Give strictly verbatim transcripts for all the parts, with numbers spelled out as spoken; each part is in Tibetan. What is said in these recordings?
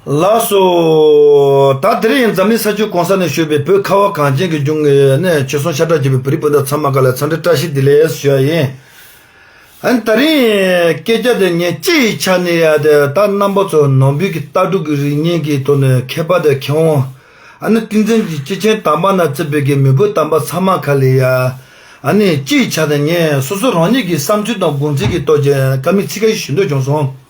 ལགས་སོ། ད་དེ་རིང་འཛམ་གླིང་ས་ཕྱོགས་གང་ས་ནས་བཞུགས་པའི་བོད་ཁ་བ་གངས་ཅན་གྱི་ལྗོངས་ཀྱི་ནས་ཆོས་སྲུང་ཤ་ཁྲག་གཅིག་པའི་བོད་རིགས་སྤུན་ཟླ་ཚང་མ་ག་ལ་འཚམས་འདྲི་བཀྲ་ཤིས་བདེ་ལེགས་ཞུ་ཡ་ཡིན། ཨ་ནི་དེ་རིང་སྐད་ཆ་དེ་ངས་སྤྱི་ཡི་ཆ་ནས་ཡ་དེ་ད་རྣམ་པ་ཚོ་ནང་པའི་གི་ལྟ་གྲུབ་ཀྱི་རིག་གནས་ཀྱི་ཐོག་ནས་མཁས་པ་དང་མཁས་དབང་། ཨ་ནི་བསྟན་འཛིན་གྱི་སྐྱེས་ཆེན་དམ་པ་ན་བརྩིས་པའི་གི་མི་བུ་དམ་པ་ཚང་མ་ག་ལ་ཡ། ཨ་ནི་སྤྱི་ཡི་ཆ་ནས་ངས་སོ་སོ་རང་ཉིད་ཀྱི་བསམ་ཚུལ་དང་དགོངས་ཚུལ་གྱི་ཐོག་ཅན་བཀའ་མོལ་ཚིག་ཁ་ཤས་ཞུ་འདོད་བྱུང་སོང་།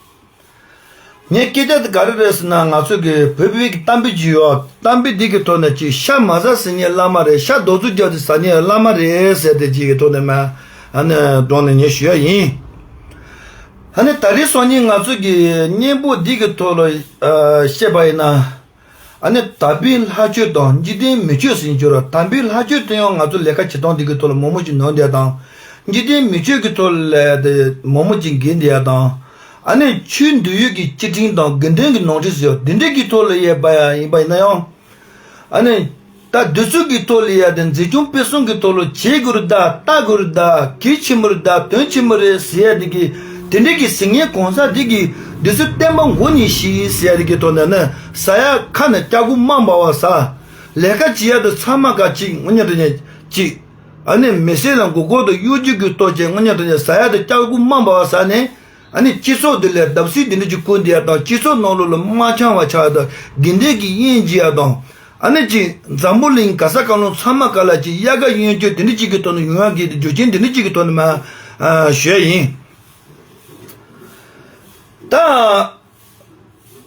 ངས་སྐད་ཆ་དེ་ག་རེ་རེད་ཟེར་ན། ང་ཚོ་གི་བོད་པའི་གི་གཏམ་དཔེ་ཅིག་ཡོད། གཏམ་དཔེ་འདི་གི་ཐོག་ནས་ཅིག་ཤ་མ་ཟ་ཟེར་མཁན་བླ་མ་རེད། ཤ་རྡོག་བཙུགས་རྒྱག་དེ་ཟ་མཁན་བླ་མ་རེད་ཟེར་དེ་ཅིག་གི་ཐོག་ནས་མ་ཨ་ནི་སྒྲོག་ནས་ངས་ཞུ་ཡ་ཡིན། ཨ་ནི་ད་རེས་སང་ཉིན་ང་ཚོ་གི་སྙན་པོ་འདི་གི་ཐོག་ལ་ཨ་བཤད་པ་ཡིན་ན། ཨ་ནི་དམ་པའི་ལྷ་ཆོས་དང་འཇིག་རྟེན་མི་ཆོས་ཟེར་གྱི་ཡོད་རེད། དམ་པའི་ལྷ་ཆོས་དེ་ཡང་ང་ཚོ་ལས་ཀ་བྱེད་སྟངས་འདི་གི་ཐོག་ལ་མང་པོ་ཅིག་ནོར་བསྡད་དང་། འཇིག་རྟེན་མི་ཆོས་ཀྱི་ཐོག་ལ་དེ་མང་པོ་ཅིག་འགལ་བསྡད་དང་། ཨ་ནི་ཆོས་འདུལ་ཡུལ་གྱི་སྤྱི་ཁྲིམས་དང་དགེ་འདུན་གྱི་ནོར་འཁྲུལ་ཟེར་ཡོད། འདི་འདྲས་ཀྱི་ཐོག་ལ་ཡས་པ་ཡ་ཡིན་པ་ཡིན་ན་ཡང་། ཨ་ནི་ད་འདི་ཚོ་གི་ཐོག་ལ་ཡ་དེ་འཛིན་སྐྱོང་སྤེལ་གསུམ་གྱི་ཐོག་ལ་བྱེད་དགོས་རེད་ད། ལྟ་དགོས་རེད་ད། གལ་ཆེན་པོ་རེད་ད། དོན་ཆེན་པོ་རེད་ཟེར་ཡ་དེ་གི་དེ་འདྲས་ཀྱི་ཟིན་ངེས་གང་ཟག་དེ་གི་འདི་ཚོ་བསྟན་པ་མགོ་ནས་ཤེས་ཟེར་ཡ་དེ་གི་ཐོག་ནས་ནི་ཟ་ཡ་ཁ་ནས་སྐྱ་གུ་མ་འབར་བ་ཟ། ལས་ཀ་བྱེད་ཡ་དེ་ཚང་མ་ག་ཅིག་དངོས་གནས་དྲང་གནས་ཅིག་ཨ་ནི་མི་སེར་ལ་མགོ་སྐོར་དང་གཡོ་ཇུས་ཀྱི་ཐོག་ཅིག་དངོས་གནས་དྲང་གནས་ཟ་ཡ་དེ་སྐྱ་གུ་མ་འབར་བ་ཟ་ནས། ཨ་ནི་སྤྱི་ཚོགས་འདི་ལ་བརྡབ་གསིག་འདི་འདྲ་ཅིག་བསྐུལ་འདི་ཡ་དང་། སྤྱི་ཚོགས་ནང་ལོགས་ལ་མ་འཆམ་པ་ཆགས་ཡ་དང་། དགེ་འདུན་གྱི་དབྱེན་འབྱེད་ཡ་དང་། ཨ་ནི་ཅིག་འཛམ་བུ་གླིང་ག་ས་ག་ལུང་ཚང་མ་ག་ལ་ཅིག་དབྱར་ཁ་གཡོན་སྐྱོད་འདི་འདྲ་ཅིག་གི་ཐོག་ནས་ཡོང་ཡ་གི་རྒྱུ་རྐྱེན་འདི་འདྲ་ཅིག་གི་ཐོག་ནས་མ་ཨ་ཞུ་ཡ་ཡིན། ད་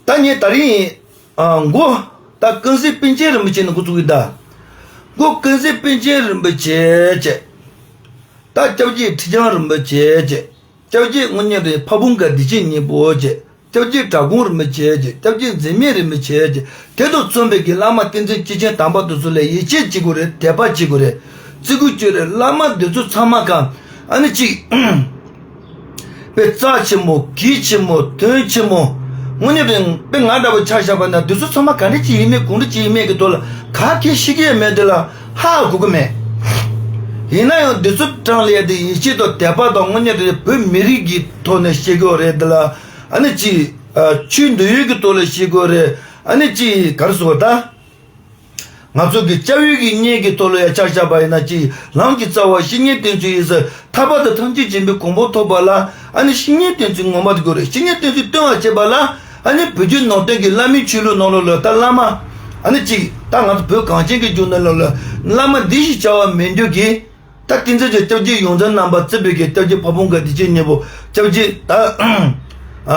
ད་ངས་དེ་རིང་ཨ་མགོ་ད་ཀུན་གཟིགས་པཎ་ཆེན་རིན་པོ་ཆེ་ནས་འགོ་བཙུགས་ཡིན་ད། མགོ་ཀུན་གཟིགས་པཎ་ཆེན་རིན་པོ་ཆེ་བྱས། ད་སྐྱབས་རྗེ་ཁྲི་བྱང་རིན་པོ་ཆེ་བྱས། སྐྱབས་རྗེ་དངོས་གཉེན་དེ་ཕ་བོང་ཁ་བདེ་ཆེན་སྙིང་པོ་བྱས། སྐྱབས་རྗེ་གྲྭ་དགོན་རིན་པོ་ཆེ་བྱས། སྐྱབས་རྗེ་འཛད་མེད་རིན་པོ་ཆེ་བྱས། དེ་དང་མཚུངས་པའི་གི་བླ་མ་བསྟན་འཛིན་སྐྱེས་ཆེན་དམ་པ་དེ་ཚོ་ལ་ཡིད་ཆེས་བྱེད་དགོས་རེད། དད་པ་བྱེད་དགོས་རེད། བརྩི་བཀུར་བྱེད་རེད། བླ་མ་འདི་ཚོ་ཚང་མ་ག་ཨ་ནི་གཅིག་དཔེ་རྩ་ཆེན་མོ། གལ་ཆེན་མོ། དོན་ཆེན་མོ། དངོས་གནས་དྲང་གནས་དཔེ་ང་འདྲ་བོ་ཆ་བཞག་པ་ན་འདི་ཚོ་ཚང་མ་ག་འདྲ་ཅིག་ཡིན་མིན་གང་འདྲ་ཅིག་ཡིན་མིན་གྱི་ཐོག་ལ་ག་གེ་ཤེས་ཀྱི་ཡོད་མེད་དེ་ལ་ཧ་གོ་གི་མེད། ཡིན་ན་ཡང་འདི་ཚོ་གྲངས་ལས་དེ་ཡིད་ཆེས་དང་དད་པ་དང་དངོས་གནས་དྲང་གནས་བོད་མི་རིགས་ཀྱི་ཐོག་ནས་བཤད་དགོས་རེད་དེ་ལ། ཨ་ནི་ཅིག་ཆོས་འདུལ་ཡུལ་གྱི་ཐོག་ལ་བཤད་དགོས་རེད། ཨ་ནི་ཅིག་ག་རེ་ཟེར་བ་ད། ང་ཚོ་གི་སྐྱབས་ཡུལ་གྱི་གནས་ཀྱི་ཐོག་ལ་ཡང་ཆ་བཞག་པ་ཡིན་ན་ཅིག་ལམ་གྱི་རྩ་བ་བཤེས་གཉེན་བསྟེན་ཚུལ་ཡིན་ཟེར། ཐར་པ་དང་ཐམས་ཅད་མཁྱེན་པའི་གོ་འཕང་ཐོབ་པ་ལ་ཨ་ནི་བཤེས་གཉེན་བསྟེན་ཚུལ་ངོ་མ་དེ་དགོས་རེད། བཤེས་གཉེན་བསྟེན་ཚུལ་སྟོན་པར་བྱེད་པ་ལ་ཨ་ནི་བོད་བརྒྱུད་ནང་བསྟན་གྱི་བླ་མའི་ཆོས་ལུགས་ནང་ལོགས་ལ་ད་བླ་མ་ཨ་ནི་ཅིག་ད་ང་ཚོ་བོད་གངས་ཅན་གྱི་ལྗོངས་ནང་ལོགས་ལ་བླ་མ་འདི་ཞེས་བྱ་བ་མེད་འདུག་གི། ད་བསྟན་འཛིན་གྱི་སྐྱབས་རྗེ་ཡོངས་འཛིན་རྣམ་པ་བརྩིས་པའི་གི་སྐྱབས་རྗེ་ཕ་བོང་ཁ་བདེ་ཆེན་སྙིང་པོ། སྐྱབས་རྗེ་ད་ཨ་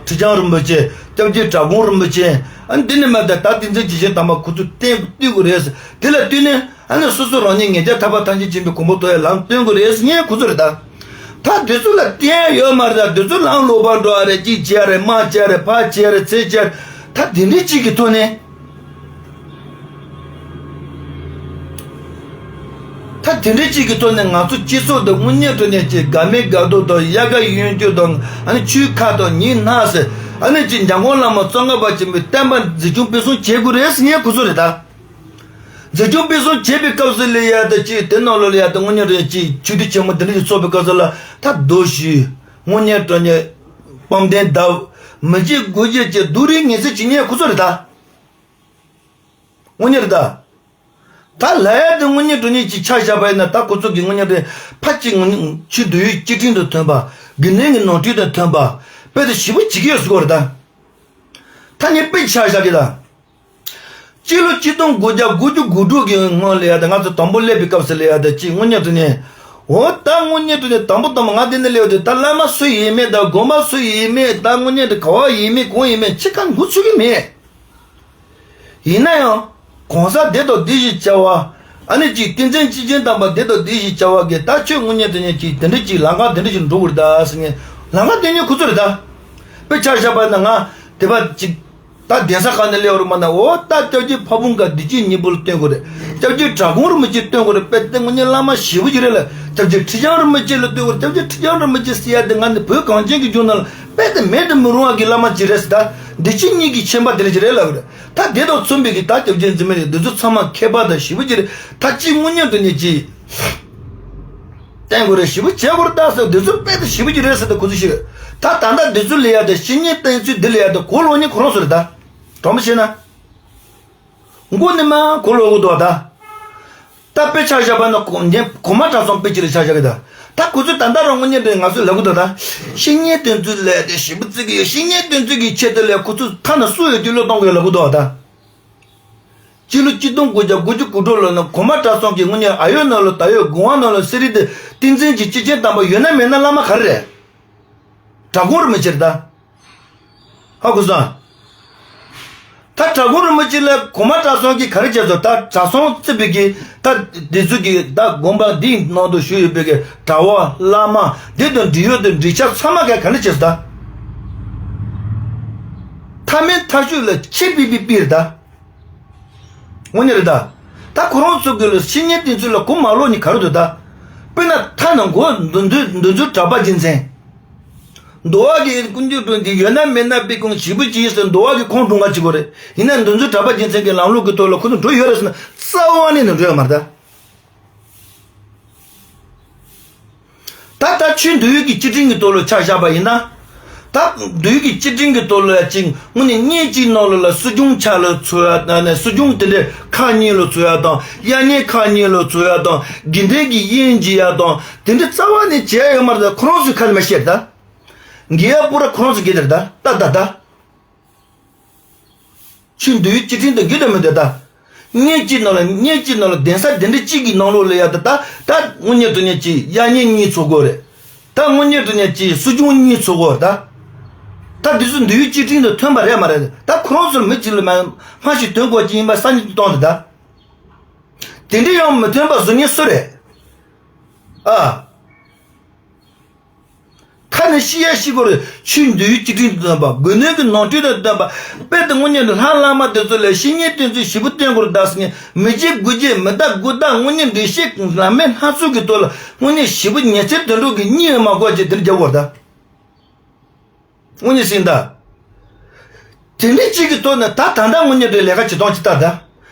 ཁྲི་བྱང་རིན་པོ་ཆེ། སྐྱབས་རྗེ་གྲྭ་དགོན་རིན་པོ་ཆེ། ཨ་ནི་འདི་ནས་མ་ད་ད་བསྟན་འཛིན་གྱི་གཞན་དམ་པ་ཁོ་ཚོ་བསྟེན་བསྟེན་དགོས་རེད། དེ་ལ་བསྟུན་ནས་ཨ་ནི་སོ་སོ་རང་ཉིད་ངེད་ཅག་ཐར་པ་ཐམས་ཅད་མཁྱེན་པའི་གོ་འཕང་ཐོབ་ཡ་ལམ་སྟོན་དགོས་རེད་ཟེར་ངས་ཁོ་ཚོ་རེད་ད། ད་དེ་ཚོ་ལ་བསྟེན་ཡ་ཡོད་མ་རེད་ད། དེ་ཚོ་ལམ་ལོག་པར་འགྲོ་བ་རེད། གཅིག་བྱས་རེད། མ་བྱས་རེད། ཕ་བྱས་རེད། ཚེ་བྱས་རེད། ད་དེ་འདྲའི་གཅིག་གི་ཐོག་ནས། ད་དེ་འདྲའི་གཅིག་གི་ཐོག་ནས་ང་ཚོ་སྤྱི་ཚོགས་འདི་དངོས་གནས་དྲང་གནས་ཀྱི་དགའ་མི་དགའ་མདོག་དང་། དབྱར་ཁ་གཡོན་སྐྱོར་དང་། ཨ་ནི་ཆུའི་ཁ་དང་ཉི་ནག་ཟེར། ཨ་ནི་ཅིག་འཇམ་མགོན་བླ་མ་ཙོང་ཁ་པ་ཆེན་པོའི་བསྟན་པ་འཛིན་སྐྱོང་སྤེལ་གསུམ་བྱེད་དགོས་རེད་ཟེར་ངས་ཁོ་ཚོ་རེད་ད། འཛིན་སྐྱོང་སྤེལ་གསུམ་བྱེད་པའི་སྐབས་སུ་ལ་ཡ་ད་ཅིག་དེ་ནང་ལོགས་ལ་ཡ་ད་དངོས་གནས་དྲང་གནས་ཅིག་ཆོས་སྡེ་ཆེན་མོ་འདི་འདྲ་ཞིག་ཚོགས་པའི་སྐབས་སུ་ལ་ད་རྡོ་བཞུས། དངོས་གནས་དྲང་གནས་དཔལ་ལྡན་འདབ། མི་བརྗེད་སྒོ་འབྱེད་ཀྱི་རྡོ་རིང་ངེས་ཚིག་ཇི་སྙེད་ཁོ་ཚོ་རེད་ད། དངོས་གནས་རེད་ད། ད་ལ་ཡ་དེ་དངོས་གནས་དྲང་གནས་ཀྱི་ཆ་བཞག་པ་ཡིན་ན་ད་ཁོ་ཚོ་གི་དངོས་གནས་དྲང་ཕ་གཅིག་དངོས་གནས་ཆོས་འདུལ་ཡུལ་སྤྱི་ཁྲིམས་དང་མཐུན་པ། དགེ་འདུན་གྱི་ནོར་འཁྲུལ་དང་མཐུན་པ། དཔེ་དེ་ཞེ་པོ་བྱེད་ཀྱི་ཡོད་ཟེར་གོ་རེད་ད། ད་ངས་དཔེ་ཆ་བཞག་གི་ད། སྤྱི་ལོ་ཆིག་སྟོང་དགུ་བརྒྱ་དགུ་བཅུ་གོ་དྲུག་གི་སྔོན་ལ་ཡ་ད་ང་ཚོ་དང་པོ་སླེབས་པའི་སྐབས་སུ་ལ་ཡ་ད་ཅིག་དངོས་གནས་དྲང་གནས། འོ་ད་དངོས་གནས་དྲང་གནས་དང་པོ་དང་པོ་ང་འདི་ནས་སླེབས་དུས་ད་བླ་མ་སུ་ཡིན་མིན་དང་དགོན་པ་སུ་ཡིན་མིན་ད་དངོས་གནས་དྲང་ག་བ་ཡིན་མིན་གང་ཡིན་མིན་ཕྱི་ཁ་འགོ་ཚུགས་ཀྱི་མེད། ཡིན་ན་ཡང་གང་ཟག་འདི་དང་འདི་ཞེས་བྱ་བ། ཨ་ནི་ཅིག་བསྟན་འཛིན་སྐྱེས་ཆེན་དམ་པ་འདི་དང་འདི་ཞེས་བྱ་བ་གིས་ད་ཁྱོད་དངོས་གནས་དྲང་གནས་ཅིག་དེ་འདྲ་ཅིག་ལམ་ཁ་དེ་འདྲ་ཞིག་འགྲོ་དགོས་རེད་ད་ཟེར་ངས་ལམ་ཁ་དེ་ཉིད་ཁོ་ཚོ་རེད་ད། དཔེ་ཆ་བཞག་པ་ན་ང་དེ་བ་ཅིག་ད་གདན་ས་ཁག་ནས་སླེབས་པ་རེད་མ་ན། འོ་ད་སྐྱབས་རྗེ་ཕ་བོང་ཁ་བདེ་ཆེན་སྙིང་པོ་ལ་བསྟེན་དགོས་རེད། སྐྱབས་རྗེ་གྲྭ་དགོན་རིན་པོ་ཆེ་བསྟེན་དགོས་རེད། དཔེ་དེ་དངོས་གནས་བླ་མ་ཞེ་པོ་ཅིག་རེད་ལ། སྐྱབས་རྗེ་ཁྲི་བྱང་རིན་པོ་ཆེ་ལ་བསྟེན་དགོས་རེད། སྐྱབས་རྗེ་ཁྲི་བྱང་རིན་པོ་ཆེ་ཟེར་ཡ་དེ་ང་ནི་བོད་གངས་ཅན་གྱི་ལྗོངས་ནང་ལ་དཔེ་དེ་མེད་དུ་མི་རུང་བ་གི་བླ་མ་ཅིག་རེད་ཟེར། ད་བདེ་ཆེན་སྙིང་གི་ཆེན་པ་དེ་འདྲ་ཅིག་རེད་ལབ་རེད། ད་དེ་དང་མཚུངས་པའི་གི་ད་སྐྱབས་རྗེ་འཛིན་མེད་རེད། འདི་ཚོ་ཚང་མ་མཁས་པ་དང་ཞེ་པོ་ཅིག་རེད། ད་ཅིག་དངོས་གནས་དྲང་གནས་ཅིག་བསྟེན་དགོས་རེད། ཞེ་པོ་བྱེད་དགོས་རེད་ད་ཟེར། འདི་ཚོ་དཔེ་དེ་ཞེ་པོ་ཅིག་རེད་ཟེར། ད་ཁོ་ཚོ་ཞིག་རེད། ད་ད་ལྟ་འདི་ཚོ་ལ་ཡ་ད་བཤེས་གཉེན་བསྟེན་ཚུལ་འདི་ལ་ཡ་ད་གོ་ལོག་ནི་ཁོ་རང་ཚོ་རེད་ད། དྲང་མོ་བཤད་ན། མགོ་ནས་མར་གོ་ལོག་གི་འདུག་ད། ད་དཔེ་ཆ་བཞག་པ་ན་གོ་ངས་གོང་མ་གྲྭ་ཚང་དཔེ་ཅིག་ལ་ཆ་བཞག་གི་ད། ད་ཁོ་ཚོས་ད་ལྟ་རང་དངོས་གནས་དྲང་ང་ཚོས་ལབ་གི་འདུག་ད། བཤེས་གཉེན་དེ་ཚོའི་ལས་དེ་ཞེ་པོ་བརྩི་གི་ཡོད། བཤེས་གཉེན་དེ་ཚོ་གི་ཆེད་དུ་ལས་ཁོ་ཚོས་ཐ་ན་སུ་ཡོད་དུས་བློས་གཏོང་གི་ཡོད་ལབ་གི་འདུག་ད། སྤྱི་ལོ་གཅིག་སྟོང་དགུ་བརྒྱ་དགུ་བཅུ་གོ་དྲུག་ལོ་ན་གོང་མ་གྲྭ་ཚང་གི་དངོས་གནས་ཨ་ཡོད་ནང་ལ་ད་ཡོད་གོང་བ་ནང་ལ་གསེར་རི་དེ་ཏིང་འཛིན་གྱི་སྐྱེས་ཆེན་དམ་པ་ཡོད་ན་མེད་ན་བླ་མ་ག་རེ་རེད། གྲྭ་ཁོང་རིན་པོ་ཆེ་རེད་ད། ཧ་གོ་སོང་། ད་གྲྭ་ཁོང་རིན་པོ་ཆེ་ལ་གོང་མ་གྲྭ་ཚང་གིས་ག་རེ་བྱས་སོང་། ད་གྲྭ་ཚང་བརྩིས་པའི་གི་ད་འདི་ཚོ་གི་ད་དགོན་པ་འདིའི་ནང་དུ་བཞུགས་ཡོད་པའི་གི་གྲྭ་བ་བླ་མ་འདི་དང་འབྲེལ་ཡོད་དུ་འབྲེལ་ཆགས་ཚང་མ་ག་ག་རེ་བྱས་སོང་ད། མཐའ་མའི་མཐའ་གཞུག་ལ་ཁྱི་པི་པི་པི་རེད་ད། དངོས་གནས་རེད་ད། ད་ཁོ་རང་ཚོ་གི་ལ་བཤེས་གཉེན་དེ་ཚོ་ལ་གོ་མ་ལོག་ནི་ག་རེ་འདུག་ད། དཔེར་ན་ཐ་ན་མགོ་འདུ་འཛོམས་འདུ་འཛོམས་གྲྭ་པ་རྒྱུ་མཚན། འདུལ་བ་གི་ཀུན་སྤྱོད་དྲུང་འདི་ཡོད་ན་མེད་ན་དཔེ་ཁུངས་ཞེ་པོ་ཅིག་ཡོད་ཟེར། འདུལ་བ་གི་ཁོང་དྲུང་ག་ཅིག་གོ་རེད། ཡིན་ན་འདུ་འཛོམས་གྲྭ་པ་རྒྱུ་མཚན་གྱི་ལམ་ལུགས་ཀྱི་ཐོག་ལ་ཁོ་ཚོ་འགྲོ་ཡོད་རེད་ཟེར་ན་རྩ་བ་ནས་ནི་འགྲོ་ཡོད་མ་རེད་ད། ད་ལྟ་ཆོས་འདུལ་བའི་གི་སྤྱི་ཁྲིམས་ཀྱི་ཐོག་ལ་ཆ་བཞག་པ་ཡིན་ན། ད་འདུལ་བའི་གི་སྤྱི་ཁྲིམས་ཀྱི་ཐོག་ལ་ཅིག་དངོས་གནས་བརྙན་གཅིག་ནང་ལོགས་ལ་སྲིད་སྐྱོང་ཕྱག་ལ་ཚུད་ཡ་དང་ནས་སྲིད་སྐྱོང་དེ་འདྲའི་ཁག་གཉིས་ལ་ཚུད་ཡ་དང་། གཡར་གཉེན་ཁག་གཉིས་ལ་ཚུད་ཡ་དང་། དགེ་འདུན་གྱི་དབྱེན་འབྱེད་ཡ་དང་དེ་འདྲ་རྩ་བ་ནས་བྱས་ཡོད་མ་རེད། ད་ཁོ་རང་ཚོའི་ཁ་ནས་མ་བཤད་ད། འགལ་ཡ་པོ་ར་ཁོ་རང་ཚོ་འགལ་དེ་རེད་ད། ད་ད་ད། ཆོས་འདུལ་བའི་སྤྱི་ཁྲིམས་དང་འགལ་དུ་མི་འདོད་ད། བརྙན་གཅིག་ནང་ལ་བརྙན་གཅིག་ནང་ལ་གདན་ས་དེ་འདྲ་གཅིག་གི་ནང་ལོགས་ལ་ཡ་ད་ད་ད་དངོས་གནས་དྲང་གནས་ཀྱི་གཡར་གཉེན་གཉིས་ཚུད་དགོས་རེད། ད་དངོས་གནས་དྲང་གནས་ཀྱི་སྲིད་སྐྱོང་གཉིས་ཚུད་དགོས་རེད་ད། ད་འདི་ཚོ་འདུལ་བའི་སྤྱི་ཁྲིམས་དང་མཐུན་པ་རེད་མ་རེད། ད་ཁོ་རང་ཚོར་མི་གཅིག་ལ་མ་སྨྲ་ཤེས་དོན་གོ་གཅིག་ཡིན་པ་སང་ཉིན་གཏོང་དེ་ད། དེ་འདྲ་ཡང་མི་མཐུན་པ་བཟོ་མཁན་སུ་རེད། ཨ། ཁ་ནས་བཤད་ཡ་བཤད་དགོས་རེད། ཆོས་འདུལ་བའི་སྤྱི་ཁྲིམས་དང་ལྡན་པ། དགོས་ནོན་གྱི་ནང་དོན་དང་ལྡན་པ། དཔེ་དེ་དངོས་གནས་ལྷ་བླ་མ་དེ་ཚོ་ལ་བཤེས་གཉེན་དེ་ཚོས་ཞེ་པོ་བསྟེན་དགོས་རེད་ད་ཟེར་ནས་མི་བརྗེད་དགུ་བརྗེད་མི་ལྡོག་དགུ་ལྡོག་དངོས་གནས་འགྲེལ་བཤད་ལམ་མེ་སྣ་ཚོགས་ཀྱི་ཐོག་ལ་དངོས་གནས་ཞེ་པོ་ཉི་ཚེ་དུད་འགྲོ་གི་གཉིད་མ་དགོས་ཅིག་དེ་འདྲ་རྒྱབ་དགོས་རེད་ད། དངོས་གནས་ཟིན་ད། དེ་འདྲ་གཅིག་གི་ཐོག་ནས་ད་ད་ལྟ་དངོས་གནས་འདྲའི་ལས་ཀ་བྱེད་སྟངས་ཅིག་ལྟ་ད།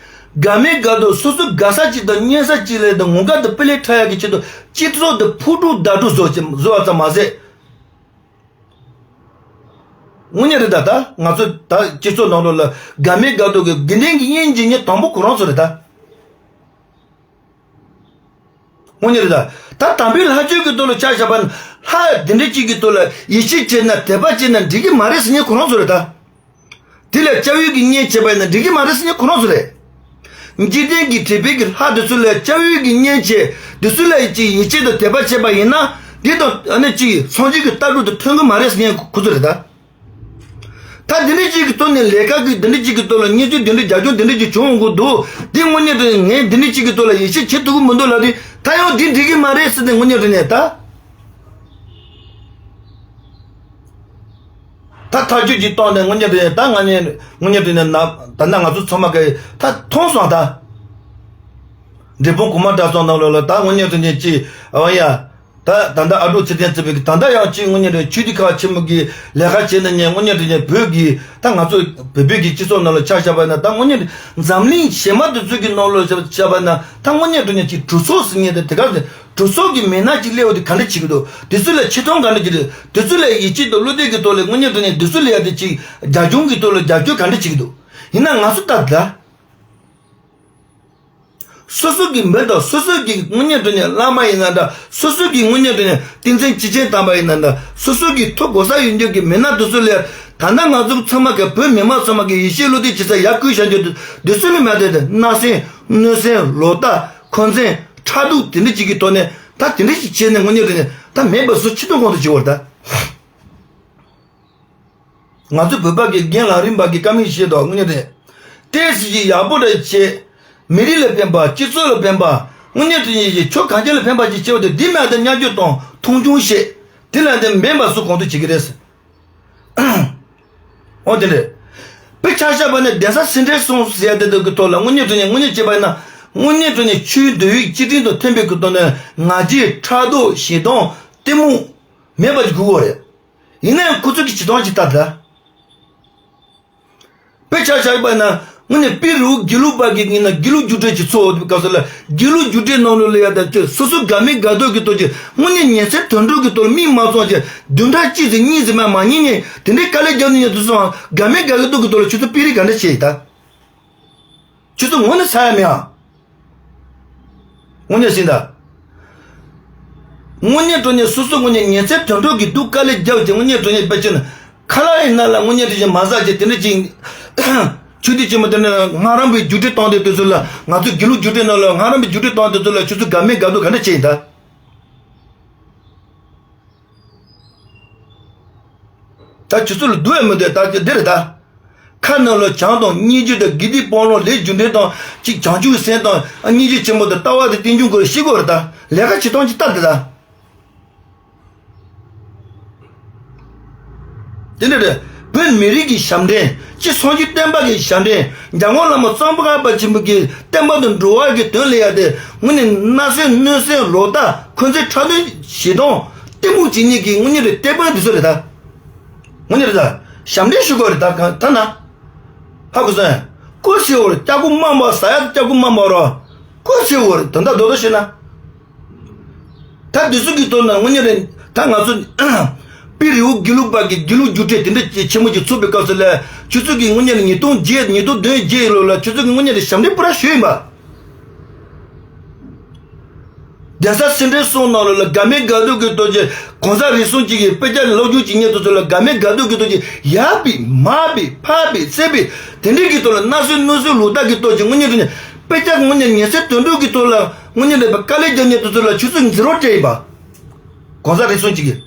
དགའ་མི་དགའ་འདུག་སོ་སོ་དགའ་ས་ཅིག་དང་སྙན་ས་ཅིག་ལས་དང་ངོ་དགའ་དང་སྤུ་ལས་ཕྲ་ཡག་གི་ཆེད་དུ་སྤྱི་ཚོགས་དེ་ཕུ་དཀྲུག་བརྡ་དཀྲུག་བཟོ་བཟོ་བ་ཙམ་མ་ཟད། དངོས་གནས་རེད་ད། ད་ང་ཚོ་ད་སྤྱི་ཚོགས་ནང་ལོགས་ལ་དགའ་མི་དགའ་འདུག་གི་དགེ་འདུན་གྱི་དབྱེན་འབྱེད་མཁན་དང་པོ་ཁོ་རང་ཚོ་རེད་ད། དངོས་གནས་རེད་ད། ད་དམ་པའི་ལྷ་ཆོས་ཀྱི་ཐོག་ལ་ཆ་བཞག་པ་ན་ལྷ་དེ་འདྲ་གཅིག་གི་ཐོག་ལ་ཡིད་ཆེས་བྱས་ན་དད་པ་བྱས་ན་འགྲིག་གི་མ་རེད་ཟེར་མཁན་ཁོ་རང་ཚོ་རེད་ད། དེ་ལ་སྐྱབས་ཡུལ་གྱི་གཉེན་བྱས་པ་ཡིན་ན་འགྲིག་གི་མ་རེད་ཟེར་མཁན་ཁོ་རང་ཚོ་རེད། འཇིག་རྟེན་གྱི་དད་པའི་གི་ལྷ་དེ་ཚོ་ལ་སྐྱབས་ཡུལ་གྱི་གཉེན་བྱས་དེ་ཚོ་ལ་ཅིག་ཡིད་ཆེས་དང་དད་པ་བྱས་པ་ཡིན་ན་འདི་དང་ཨ་ནི་ཅིག་སངས་རྒྱས་ཀྱི་ལྟ་གྲུབ་དང་མཐུན་གི་མ་རེད་ཟེར་མཁན་ཁོ་ཚོ་རེད་ད། ད་འདི་འདྲ་ཅིག་གི་ཐོག་ནས་ལས་ཀ་གི་འདི་འདྲ་ཅིག་གི་ཐོག་ལ་བརྙས་བཅོས་འདི་འདྲ་རྒྱབ་ལྗོངས་འདི་འདྲ་ཅིག་བྱུང་འོང་གི་འདུག་འདི་དངོས་གནས་དྲང་གནས་ངས་འདི་འདྲ་ཅིག་གི་ཐོག་ལ་ཡིད་ཆེས་བྱེད་ཐུབ་ཀྱི་མི་འདུག་ལབ་དུས་ད་ཡང་འདི་འགྲིག་གི་མ་རེད་ཟེར་ཏེ་དངོས་གནས་དྲང་གནས་ད། ད་ཐག་གཅོད་ཅིག་བཏང་ནས་དངོས་གནས་དྲང་གནས་ད་ང་ནས་དངོས་གནས་དྲང་གནས་ན་ད་ནང་ང་ཚོ་ཚང་མ་གི་ད་མཐོང་སོང་ད། འབྲས་སྤུངས་གོང་མ་གྲྭ་ཚང་ནང་ལོགས་ལ་ད་དངོས་གནས་དྲང་གནས་ཅིག་ཨ་ཡ། ད་ད་ལྟ་ཨ་ཀྲུག་ཚེ་བརྟན་བརྩིས་པའི་གི་ད་ལྟ་ཡང་ཅིག་དངོས་གནས་དྲང་གནས་ཆོས་སྡེ་ཁག་ཆེན་མོ་གི་ལས་ཀ་བྱེད་ན་ཉན་དངོས་གནས་དྲང་གནས་བོད་ཀྱི་ད་ང་ཚོ་བོད་པའི་གི་སྤྱི་ཚོགས་ནང་ལ་ཆ་བཞག་པ་ན་ད་དངོས་གནས་འཛམ་གླིང་གཞན་མ་དེ་ཚོ་གི་ནང་ལོགས་ཆ་བཞག་པ་ན་ད་དངོས་གནས་དྲང་གནས་ཅིག་གྲོས་ཚོགས་ཟེར་མཁན་དེ་དེ་ག་ཟེར་གྲོས་ཚོགས་ཀྱི་མི་སྣ་ཅིག་སླེབས་འོང་དུས་ག་འདྲ་བྱེད་ཀྱི་འདུག་དེ་ཚོ་ལ་ཆེ་མཐོང་ག་འདྲ་ཅིག་རེད། དེ་ཚོ་ལ་ཡིད་ཆེས་དང་བློ་གཏད་ཀྱི་ཐོག་ལ་དངོས་གནས་དྲང་གནས་དེ་ཚོ་ལ་ཡ་དེ་ཅིག་རྒྱབ་ལྗོངས་ཀྱི་ཐོག་ལ་རྒྱབ་སྐྱོར་ག་འདྲ་བྱེད་ཀྱི་འདུག་ཡིན་ན་ང་ཚོ་ད་ད། སོ་སོ་གི་མི་དང་སོ་སོ་གི་དངོས་གནས་དྲང་གནས་བླ་མ་ཡིན་ན་འདྲ། སོ་སོ་གི་དངོས་གནས་དྲང་གནས་ཏིང་འཛིན་སྐྱེས་ཆེན་དམ་པ་ཡིན་ན་འདྲ། སོ་སོ་གི་ཐུགས་དགོས་ས་ཡོད་འགྱུར་གྱི་མི་སྣ་དེ་ཚོ་ལ་ད་ལྟ་ང་ཚོ་ཚང་མ་གི་བོད་མི་མང་ཚང་མ་གི་ཡིད་ཆེས་བློ་གཏད་བྱེད་ས་ཡར་བསྐུལ་བྱ་རྒྱུ་དེ་ཚོ་ལ་མ་བསྡད་དེ་བརྣབ་སེམས་གནོད་སེམས་ལོག་ལྟ་འཁོན་འཛིན་ཕྲག་དོག་དེ་འདྲ་ཅིག་གི་ཐོག་ནས་ད་དེ་འདྲ་ཅིག་བྱས་ནས་དངོས་གནས་དྲང་གནས་ད་མེད་པ་བཟོ་ཆེ་མཐོང་གང་དུ་བྱེད་བར་ད། ང་ཚོ་བོད་པ་གི་རྒན་ལགས་རིམ་པ་གི་བཀའ་མོལ་བཤད་དོ་དངོས་གནས་རེད། ཏོག་ཙམ་ཅིག་ཡག་པོ་རེ་བྱེད། མི་རིགས་ལ་ཕན་པ་སྤྱི་ཚོགས་ལ་ཕན་པ་དངོས་གནས་དྲང་གནས་ཀྱི་ཕྱོགས་གང་ཅི་ལ་ཕན་པ་ཅིག་བྱེད་པ་དེ་འདི་མ་གཏོགས་བརྙས་བཅོས་དང་མཐོང་ཆུང་བྱེད། དེ་ལ་འདི་འབེན་པ་སུ་གང་དུ་བྱེད་ཀྱི་རེད། འོ་དེ་འདྲ། དཔེ་ཆ་བཞག་པ་ནི་གདན་ས་སེ་འབྲས་གསུམ་ཟེར་ཡ་དེ་དག་གི་ཐོག་ལ་དངོས་གནས་དྲང་གནས་དངོས་གནས་བྱས་པ་ཡིན་ན་དངོས་གནས་དྲང་གནས་ཆོས་འདུལ་བའི་སྤྱི་ཁྲིམས་དང་མཐུན་པའི་གི་ཐོག་ནས་ང་རྒྱལ་ཕྲག་དོག་ཞེ་སྡང་གཏི་མུག་མེད་པ་ཅིག་དགོས་པ་རེད། ཡིན་ན་ཡང་ཁོ་ཚོ་གི་བྱེད་སྟངས་ཅིག་ལྟ་ད། དཔེ་ཆ་བཞག་པ་ན་ དངོས་གནས་པི་རི་བོ་དགེ་ལུགས་པ་གི་ངོས་ནས་དགེ་ལུགས་རྒྱུགས་སྤྲོད་ཅིག་ཚོགས་ཡོད་པའི་སྐབས་སུ་ལ། དགེ་ལུགས་རྒྱུགས་སྤྲོད་ནང་ལོགས་ལ་ཡ་ད་ཅི་སོ་སོ་དགའ་མེད་དགའ་སྡུག་གི་ཐོག་ཅིག་དངོས་གནས་ཉིན་མཚན་དུད་འགྲོ་གི་ཐོག་ལ་མིག་མ་བཙུམ་ཅིག་བདུན་ཕྲག་གཅིག་ཙམ་གཉིས་ཙམ་མ་མ་ཉིན་ནས་དེ་འདྲའི་དཀའ་ལས་རྒྱབ་ནས་ཉན་དུ་སོང་། དགའ་མེད་དགའ་གི་སྡུག་གི་ཐོག་ལ་ཁྱོད་ཚོ་པི་རི་ག་འདྲ་བྱེད་ཡིན་ད། ཁྱོད་ཚོ་ངོ་ནས་ཚ་ཡ་མེད་ཨ། དངོས་གནས་ཟིན་ད། དངོས་གནས་དྲང་གནས་སོ་སོ་དངོས་གནས་ཉིན་མཚན་དུད་འགྲོ་གི་སྡུག་དཀའ་ལས་རྒྱབ་ཅིག་དངོས་གནས་དྲང་གནས་དཔེ་ཆ་ནི་ཁ་ལག་ཡིན་ན་ལ་དངོས་གནས་དྲང་གནས་མ་ཟ་ཅིག་དེ་འདྲ་ཅིག་ཆུ་དུས་ཆེན་མོ་དེ་འདྲ་ངྷ་རམ་པའི་རྒྱུགས་སྤྲོད་བཏང་དེ་དུས་ཚོད་ལ། ང་ཚོ་དགེ་ལུགས་རྒྱུགས་སྤྲོད་ནང་ལ་ངྷ་རམ་པའི་རྒྱུགས་སྤྲོད་བཏང་དེ་དུས་ཚོད་ལ་ཁྱོད་ཚོ་དགའ་མེད་དགའ་སྡུག་ག་འདྲ་བྱེད་ཡིན་ད། ད་ཁྱོད་ཚོ་ལ་སྡུག་ཡང་མི་འདུག་ད་འདི་རེད་ད། ཁ་ནང་ལ་བྱམས་དང་སྙིང་རྗེ་དང་དགེ་སྡིག་སྤང་བླང་ལས་རྒྱུ་འབྲས་དང་གཅིག་བྱང་ཆུབ་སེམས་དང་སྙིང་རྗེ་ཆེན་པོ་དང་ལྟ་བ་དང་རྟེན་འབྱུང་སྐོར་ཤེས་དགོས་རེད་ད། ལས་ཀ་བྱེད་སྟངས་ཅིག་ལྟ་དེ་ད། དེ་འདྲ་རེད། བོད་མི་རིགས་ཀྱི་ཞབས་འདྲེན། སྤྱི་སངས་རྒྱས་བསྟན་པ་གི་ཞབས་འདྲེན། འཇམ་མགོན་བླ་མ་ཙོང་ཁ་པ་ཆེན་པོ་གི་བསྟན་པ་དང་འགྲོ་བ་གི་དོན་ལ་ཡ་དེ་དངོས་གནས་མནར་སེམས་གནོད་སེམས་ལོག་ལྟ་འཁོན་འཛིན་ཁྲག་དྲི་ཞེ་སྡང་གཏི་མུག་ཅན་གཉིས་ཀྱི་དངོས་གནས་རེད་གཏེར་དཔོན་དེ་ཚོ་རེད་ད། དངོས་གནས་རེད་ད། ཞབས་འདྲེན་ཞུ་དགོས་རེད་ད་གང་ཐ་ན། ཧ་གོ་སོང་། ཀོ་སེ་འོར་སྐྱ་གུ་མ་མ་ཟ་ཡ་སྐྱ་གུ་མ་མ་རོ། ཀོ་སེ་འོར་དོན་དག་རྡོག་རྡོག་བཤད་ན། ད་འདི་ཚོ་གི་ཐོག་ན་དངོས་གནས་རེད་ད་ང་ཚོ། པི་རི་བོ་དགེ་ལུགས་པ་གི་དགེ་ལུགས་རྒྱུགས་སྤྲོད་དེ་འདྲ་ཆེན་མོ་ཅིག་ཚུགས་པའི་སྐབས་སུ་ལ། ཁྱོད་ཚོ་གི་དངོས་གནས་རེད་ཉིས་སྟོང་བརྒྱད་ཉིས་སྟོང་བདུན་བརྒྱད་ལོ་ལ་ཁྱོད་ཚོ་གི་དངོས་གནས་རེད་ཞབས་འདྲེན་པུ་ར་ཞུས་ཡིན་པ། གདན་ས་སེ་འབྲས་གསུམ་ནང་ལོགས་ལ་དགའ་མེད་དགའ་སྡུག་གི་ཐོག་ཅིག་གང་ཟག་རེ་ཟུང་གཅིག་གིས་དཔེ་ཆ་སློབ་སྦྱོང་བྱེད་མཁན་དེ་ཚོ་ལ་དགའ་མེད་དགའ་སྡུག་གི་ཐོག་ཅིག་ཡར་ཕབ་མར་ཕབ་ཕར་ཕབ་ཚུར་ཕབ་དེ་འདྲའི་གི་ཐོག་ལ་མནར་སེམས་གནོད་སེམས་ལོག་ལྟ་གི་ཐོག་ཅིག་དངོས་གནས་དྲང་གནས་དཔེ་ཆ་དངོས་གནས་ཉིན་མཚན་དུད་འགྲོ་གི་ཐོག་ལ་དངོས་གནས་རེད་པ་དཀའ་ལས་རྒྱག་མཁན་དེ་ཚོ་ལ་ཁྱོད་ཚོས་འཛིང་རོགས་སྤྲད་ཡིན་པ། གང་ཟག་རེ་ཟུང་གཅིག་གིས།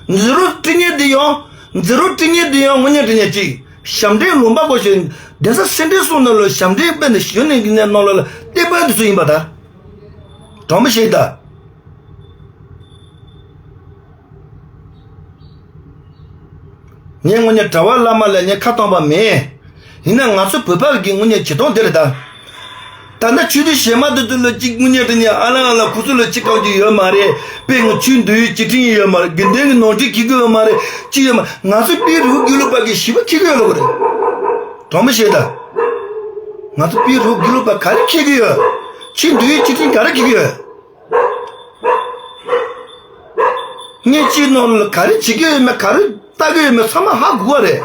འཛིང་རོགས་སྤྲད་མཁན་དེ་ཡང་། འཛིང་རོགས་སྤྲད་མཁན་དེ་ཡང་དངོས་གནས་དྲང་གནས་ཅིག་ཞབས་འདྲེན་ལུང་པ་སྐོར་ཞིག་གདན་ས་སེ་འབྲས་གསུམ་ནང་ལ་ཞབས་འདྲེན་སྤེལ་ནས་གཞོན་ནུ་གི་ནང་ལ་གཏེར་དཔོན་དེ་ཚོ་ཡིན་པ་ད། དྲང་པོ་བཤད་ད། ངས་དངོས་གནས་གྲྭ་པ་བླ་མ་ལ་ངས་ཁ་བཏང་པ་མེད། ཡིན་ན་ང་ཚོ་བོད་པ་གི་དངོས་གནས་བྱེད་སྟངས་དེ་རེད་ད། ད་ལྟ་ཆོས་སྡེ་གཞན་མ་དེ་ཚོ་ལ་གཅིག་དངོས་གནས་དྲང་གནས་ཨ་ལ་ཨ་ལ་ཁོ་ཚོ་ལ་གཅིག་གང་གཅིག་ཡོད་མ་རེད། དཔེ་ང་ཆོས་འདུལ་བའི་བཅུ་ཕྲག་ཡོད་མ་རེད། དགེ་འདུན་གྱི་ནོར་འཁྲུལ་འཁྱེར་གི་ཡོད་མ་རེད། ཅི་ཡོད་མ་ང་ཚོ་པི་རི་བོ་དགེ་ལུགས་པ་གི་ཞི་བ་འཁྱེར་གི་ཡོད་ལ་གོ་རེད། དྲང་པོ་བཤད་ད། ང་ཚོ་པི་རི་བོ་དགེ་ལུགས་པ་ག་རེ་འཁྱེར་གི་ཡོད། ཆོས་འདུལ་བའི་བཅུ་ཕྲག་ག་རེ་འཁྱེར་གི་ཡོད། ངས་ཅི་ནང་ལ་ག་རེ་བྱེད་ཀྱི་ཡོད་མེད་ག་རེ་ལྟ་གི་ཡོད་མེད་ཚང་མ་ཧ་གོ་བ་རེད།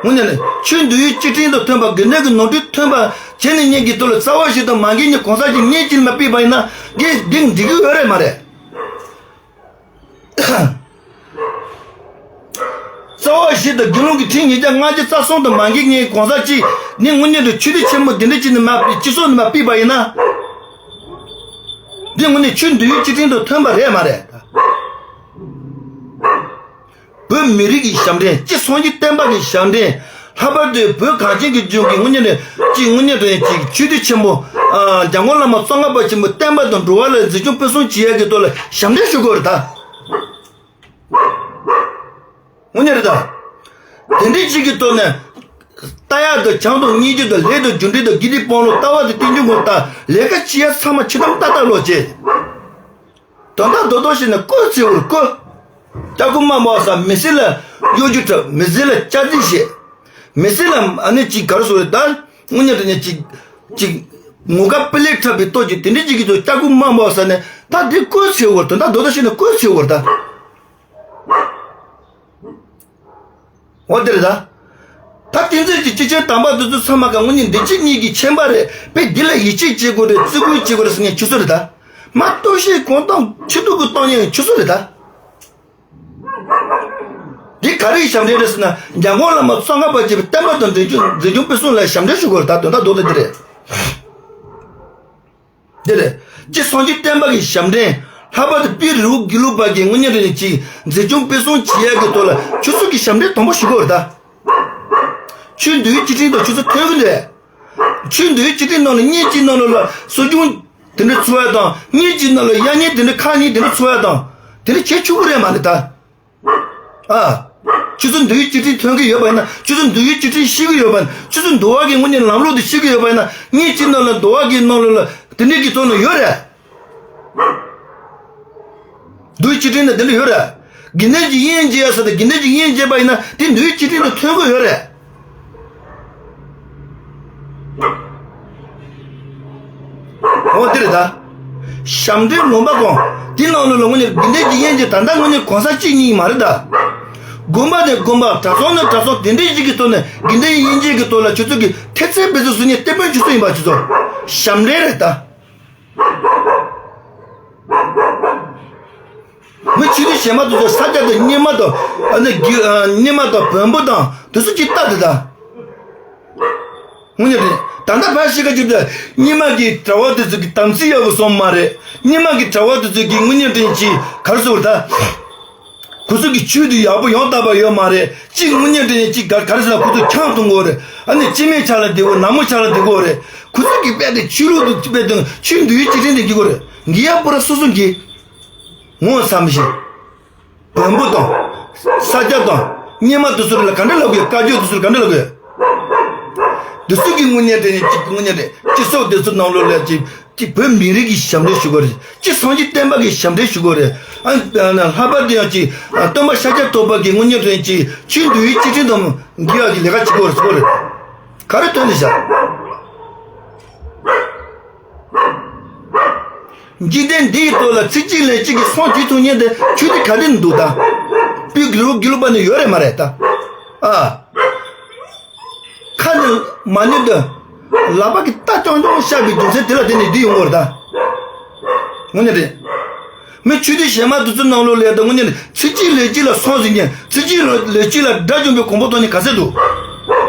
དངོས་གནས་ནི་ཆོས་འདུལ་བའི་བཅུ་ཕྲག་དང་མཐུན་པ་དགེ་འདུན་གྱི་ནོར་འཁྲུལ་མཐུན་པ་བྱས་ནས་ངེད་ཀྱི་ཐོག་ལ་རྩ་བ་ཞིག་དང་མ་འགལ་ནས་གང་ཟག་ཅིག་ངས་ཅི་ལ་ཕུལ་བ་ཡིན་ན་འདི་འདི་འགྲིག་གི་ཡོད་རེད་མ་རེད། རྩ་བ་བཞི་དང་དགེ་སློང་གི་ཁྲིམས་ཉིས་བརྒྱ་ལྔ་བཅུ་རྩ་གསུམ་དང་མ་འགལ་ངེས་གང་ཟག་ཅིག་ནི་དངོས་གནས་དུ་ཆོས་སྡེ་ཆེན་མོ་འདི་འདྲ་ཅིག་ནི་མ་སྤྱི་ཚོགས་ནི་མ་ཕུལ་བ་ཡིན་ན། འདི་དངོས་གནས་ཆོས་འདུལ་བའི་བཅུ་ཕྲག་དང་མཐུན་པ་རེད་མ་རེད། བོད་མི་རིགས་ཀྱི་ཞབས་འདྲེན་སྤྱི་སངས་རྒྱས་བསྟན་པ་གི་ཞབས་འདྲེན། ལྷག་པར་དུ་བོད་གངས་ཅན་གྱི་ལྗོངས་ཀྱི་དངོས་གནས་ནས་ཅིག་དངོས་གནས་དུ་ཅིག་ཆོས་སྡེ་ཆེན་མོ་ཨ་འཇམ་མགོན་བླ་མ་ཙོང་ཁ་པ་ཆེན་པོ་བསྟན་པ་དང་འགྲོ་བ་ལ་འཛིན་སྐྱོང་སྤེལ་གསུམ་བྱེད་ཡག་གི་ཐོག་ལ་ཞབས་འདྲེན་ཞུ་དགོས་རེད་ད། དངོས་གནས་རེད་ད། དེ་འདྲའི་ཅིག་གི་ཐོག་ནས་ལྟ་ཡག་དང་བྱམས་དང་སྙིང་རྗེ་དང་ལས་དང་རྒྱུ་འབྲས་དང་དགེ་སྡིག་སྤོང་ལོ་ལྟ་བ་དང་རྟེན་འབྱུང་ངོ་ལྟ་ལས་ཀ་བྱེད་ཡག་ཚང་མ་ཆུ་དམ་ཏག་ཏག་ལོག་བྱེད། དོན་དག་རྡོག་རྡོག་བཤད་ན་བཀོལ་ཚེ་བོར་བཀོལ། སྐྱ་ཁུ་མ་མོ་ས་མི་སེར་ལ་གཡོ་སྒྱུ་འཁྲབ་མི་སེར་ལ་སྐྱག་རྫུན་བཤད། མི་སེར་ལ་ཨ་ནི་ཅིག་ག་རེ་ཟེར་རེད་ད། དངོས་གནས་དྲང་གནས་ཅིག་ཅིག་ངོ་དགའ་སྤུ་ལས་འཁྲབ་པའི་ལྟོ་ཅིག་དེ་འདྲའི་ཅིག་གི་ཐོག་སྐྱ་ཁུ་མ་མོ་ས་ནས་ད་འདི་བཀོལ་ཚེ་བོར་དོན་དག་རྡོག་རྡོག་བཤད་ན་བཀོལ་ཚེ་བོར་ད། འོ་དེ་རེད་ད། ད་བསྟན་འཛིན་གྱི་སྤྱི་ཆེན་དམ་པ་དེ་ཚོ་ཚང་མ་ག་དངོས་གནས་འདི་ཕྱི་གཉིས་ཀྱི་ཁྱད་པར་རེད་པས་འདི་ལ་ཡིད་ཆེས་བྱེད་དགོས་རེད་བརྩི་བཀུར་བྱེད་དགོས་རེད་ཟེར་མཁན་ཁྱོད་ཚོ་རེད་ད། མ་གཏོགས་ཤེས་གང་བཏང་ཁྱི་ཐུག་གི་བཏང་མཁན་ཁྱོད་ཚོ་རེད་ད། འདི་ག་རེ་ཡི་ཞབས་འདྲེན་རེད་ཟེར་ན་འཇམ་མགོན་བླ་མ་ཙོང་ཁ་པ་ཆེན་པོའི་བསྟན་པ་དང་འབྲེལ་རྒྱུ་འཛིན་སྐྱོང་སྤེལ་གསུམ་ལ་ཞབས་འདྲེན་ཞུ་དགོས་རེད་ད་དོན་དག་རྡོག་རྡོག་འདི་རེད། དེ་ལས་སྤྱི་སངས་རྒྱས་བསྟན་པ་གི་ཞབས་འདྲེན། ལྷག་པར་དུ་པི་རི་བོ་དགེ་ལུགས་པ་གི་དངོས་གནས་དྲང་གནས་ཀྱི་འཛིན་སྐྱོང་སྤེལ་གསུམ་བྱེད་ཡག་གི་ཐོག་ལ་ཁྱོད་ཚོ་གི་ཞབས་འདྲེན་དང་པོ་ཞུ་དགོས་རེད་ད། ཆོས་འདུལ་བའི་བཅུ་ཕྲག་དང་ཁྱོད་ཚོ་མཐུན་གི་འདུག་ཆོས་འདུལ་བའི་བཅུ་ཕྲག་ནང་ལ་བརྙན་གཅིག་ནང་ལ་ལ་གསོ་སྦྱོང་དེ་འདྲ་འཚོལ་ཡག་དང་བརྙན་གཅིག་ནང་ལ་དབྱར་གཉེན་དེ་འདྲ་ཁ་ཉིན་དེ་འདྲ་འཚོལ་ཡག་དང་དེ་འདྲ་བྱེད་ཆོག་གི་རེད་མ་རེད་ད། ཨ། ཁྱོད་ཚོ་འདུལ་བའི་བཅུ་ཕྲག་མཐུན་གྱི་ཡོད་པ་ཡིན་ན་ཁྱོད་ཚོ་འདུལ་བའི་བཅུ་ཕྲག་ཤེས་ཀྱི་ཡོད་པ་ཡིན་ན་ཁྱོད་ཚོ་འདུལ་བ་གི་དངོས་གནས་ལམ་ལུགས་དེ་ཤེས་ཀྱི་ཡོད་པ་ཡིན་ན་བརྙན་གཅིག་ནང་ལ་འདུལ་བ་གི་ནང་ལ་ལ་དེ་འདྲའི་གི་ཐོག་ནས་ཡོད་རེད། འདུལ་བའི་བཅུ་ཕྲག་ནང་དེ་འདྲ་ཡོད་རེད། དགེ་འདུན་གྱི་དབྱེན་འབྱེད་ཡ་ས་དང་དགེ་འདུན་གྱི་དབྱེན་འབྱེད་པ་ཡིན་ན་དེ་འདུལ་བའི་བཅུ་ཕྲག་དང་མཐུན་གྱི་ཡོད་རེད། ཨོ་དེ་རེད་ད། ཞབས་འདྲེན་ལུང་པ་གང་དེ་ནང་ལོགས་ལ་དངོས་གནས་དགེ་འདུན་གྱི་དབྱེན་གྱི་ད་ལྟ་དངོས་གནས་གང་ཟག་གཅིག་གཉིས་མ་རེད་ད། དགོན་པ་དེ་དགོན་པ། གྲྭ་ཚང་ནི་གྲྭ་ཚང་། དེ་འདྲའི་གཅིག་གི་ཐོག་ནས་དགེ་འདུན་དབྱེན་གྱི་ཐོག་ལ་ཁྱོད་ཚོ་གི་ཐེབས་རྩའི་བེད་སྤྱོད་བཟོ་མཁན་དེ་དཔོན་ཁྱོད་ཚོ་ཡིན་པ། ཁྱོད་ཚོ་ཞབས་འདྲེན་རེད་ད། མི་ཆོས་དུས་གཞན་མ་དེ་ཚོ་ས་སྐྱ་དང་རྙིང་མ་དང་། ཨ་ནི་རྙིང་མ་དང་བོན་པོ་དང་དེ་ཚོ་གཅིག་ལྟ་དེ་ད། དངོས་གནས་རེད། ད་ལྟ་ཕར་ཤི་ཁ་བཅུག་ད། རྙིང་མ་གི་གྲྭ་བ་དེ་ཚོ་གི་དམ་ཚིག་ཡག་པོ་སོང་མ་རེད། རྙིང་མ་གི་གྲྭ་བ་དེ་ཚོ་གི་དངོས་གནས་དྲན་གྱི་ག་རེ་ཟེར་ད། ཁོ་ཚོ་གི་ཆོས་དེ་ཡག་པོ་ཡང་དག་པ་ཡོད་མ་རེད། གཅིག་དངོས་གནས་དྲན་གྱི་ག་ག་རེ་ཟེར་ན་ཁོ་ཚོ་ཆང་འཐུང་གི་ཡོད་རེད། ཨ་ནི་སྐྱེ་དམན་ཆ་ལ་བདེ་བོ། ནག་མོ་ཆ་ལ་བདེ་གི་ཡོད་རེད། ཁོ་ཚོ་གི་དཔེ་དེ་ཆོས་ལུགས་དེ་དཔེ་དེ་ཆོས་འདུལ་བའི་བཅུད་ཕྲན་དེ་འགྱུར་གི་ཡོད་རེད། འགྱུར་ཡག་པོ་ར་སོ་སོ་འགྱུར། ངོ་ཚ་མི་ཤེས། བོན་པོ་དང་། ས་སྐྱ་དང་། རྙིང་མ་དེ་ཚོ་ལ་ག་འདྲ་ལབ་དགོས། བཀའ་བརྒྱུད་དེ་ཚོ་ལ་ག་འདྲ་ལབ་དགོས། དེ་ཚོ་གི་དངོས་གནས་དྲན་ནས་གཅིག་དངོས་གནས་དྲན་སྤྱི་ཚོགས་དེ་ཚོ་ནང་ལོགས་ལ་གཅིག་གཅིག་བོད་མི་རིགས་ཀྱི་ཞབས་འདྲེན་ཞུ་དགོས་རེད། གཅིག་སངས་རྒྱས་བསྟན་པ་གི་ཞབས་འདྲེན་ཞུ་དགོས་རེད། ཨ་ལྷག་པར་དུ་ཡང་གཅིག་སྟོན་པ་ཤཱཀྱ་ཐུབ་པ་གི་དངོས་གནས་དྲན་གཅིག་ཆོས་འདུལ་བའི་བཅུད་ཕྲན་དང་འགལ་བ་གི་ལས་ཀ་བྱེད་དགོས་རེད་ཟེར་དགོས་རེད། ག་རེ་ཐོན་ནས་བཞག་འཇིག་རྟེན་འདིའི་ཐོག་ལ་ཚིག་གཅིག་ལན་གཅིག་གིས་སངས་རྒྱས་ཐུབ་མཁན་དེ་ཆོས་དེ་ག་དེ་ནས་འདུག་ད། པི་རུ་དགེ་ལུགས་པ་ནི་ཡོད་རེད་མ་རེད་ད། ཨ། ཁ་ནས་མ་ཉན་དུ། ལག་པ་གིས་རྟ་རྐྱང་རྐྱང་བཤགས་པའི་རྒྱུ་མཚན་དེ་ལ་བརྟེན་ནས་འདི་ཡོང་གི་ཡོད་རེད་ད། དངོས་གནས་རེད། མི་ཆོས་དད་གཞན་མ་དེ་ཚོའི་ནང་ལོགས་ལ་ད་དངོས་གནས་ཚིག་གཅིག་ལན་གཅིག་ལ་སངས་ཟིན་མཁན། ཚིག་གཅིག་ལན་གཅིག་ལ་དགྲ་བཅོམ་པའི་གོ་འཕང་ཐོབ་མཁན་ག་ཚད་འདུག་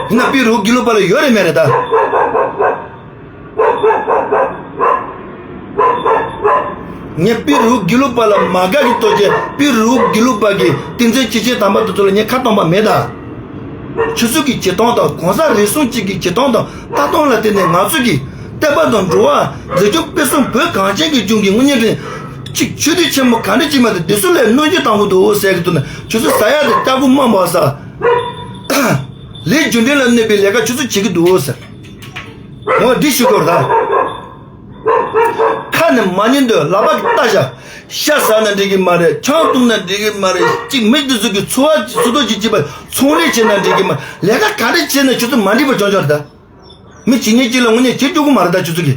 ཡིན་ན་པི་རུ་དགེ་ལུགས་པ་ལ་ཡོད་རེད་མེད་རེད་ད། ངས་པི་རུ་དགེ་ལུགས་པ་ལ་མ་དགའ་གི་ཐོག་ཅེ། པི་རུ་དགེ་ལུགས་པ་གི་ཏིང་འཛིན་སྐྱེས་ཆེན་དམ་པ་དེ་ཚོ་ལ་ངས་ཁ་བཏང་པ་མེད་ད། ཁྱོད་ཚོ་གི་བྱེད་སྟངས་དང་གང་ཟག་རེ་ཟུང་གཅིག་གི་བྱེད་སྟངས་དང་ལྟ་སྟངས་ལ་བརྟེན་ནས་ང་ཚོ་གི་བསྟན་པ་དང་འགྲོ་བ་འཛིན་སྐྱོང་སྤེལ་གསུམ་བོད་གངས་ཅན་གྱི་ལྗོངས་ཀྱི་དངོས་གནས་དྲན་གཅིག་ཆོས་དད་ཆེན་མོ་ག་འདྲ་ཅིག་མ་དེ་དེ་ཚོ་ལ་གནོད་སྐྱོན་བཏང་གི་འདུག་ཟེར་གི་འདུག་ན། ཁྱོད་ཚོ་ཟ་ཡག་དེ་ལྕགས་ཁུ་དམར་པོ་ཟ། ལས་རྒྱུ་འབྲས་ལ་གནོད་པའི་ལས་ཀ་ཁྱོད་ཚོ་བྱེད་གི་འདུག་ཟེར། འོ་འདི་ཞུ་དགོས་རེད་ད། ཁ་ནས་མ་ཉན་དུ་ལག་པ་གིས་རྟ་བཤགས། ཤ་ཟ་ན་འགྲིག་གི་མ་རེད། ཆང་འཐུང་ན་འགྲིག་གི་མ་རེད། གཅིག་མི་འདི་ཚོ་གི་འཚོ་བ་འཚོ་ཐབས་ཅིག་བྱེད་པ་ཚོང་ལས་བྱེད་ན་འགྲིག་གི་མ། ལས་ཀ་ག་རེ་བྱེད་ན་ཁྱོད་ཚོ་མ་འགྲིག་པ་བྱུང་བྱུང་རེད་ད། མི་བྱེད་མཁན་གཅིག་ལ་དངོས་གནས་བྱེད་འཇུག་གི་མ་རེད་ད་ཁྱོད་ཚོ་གི།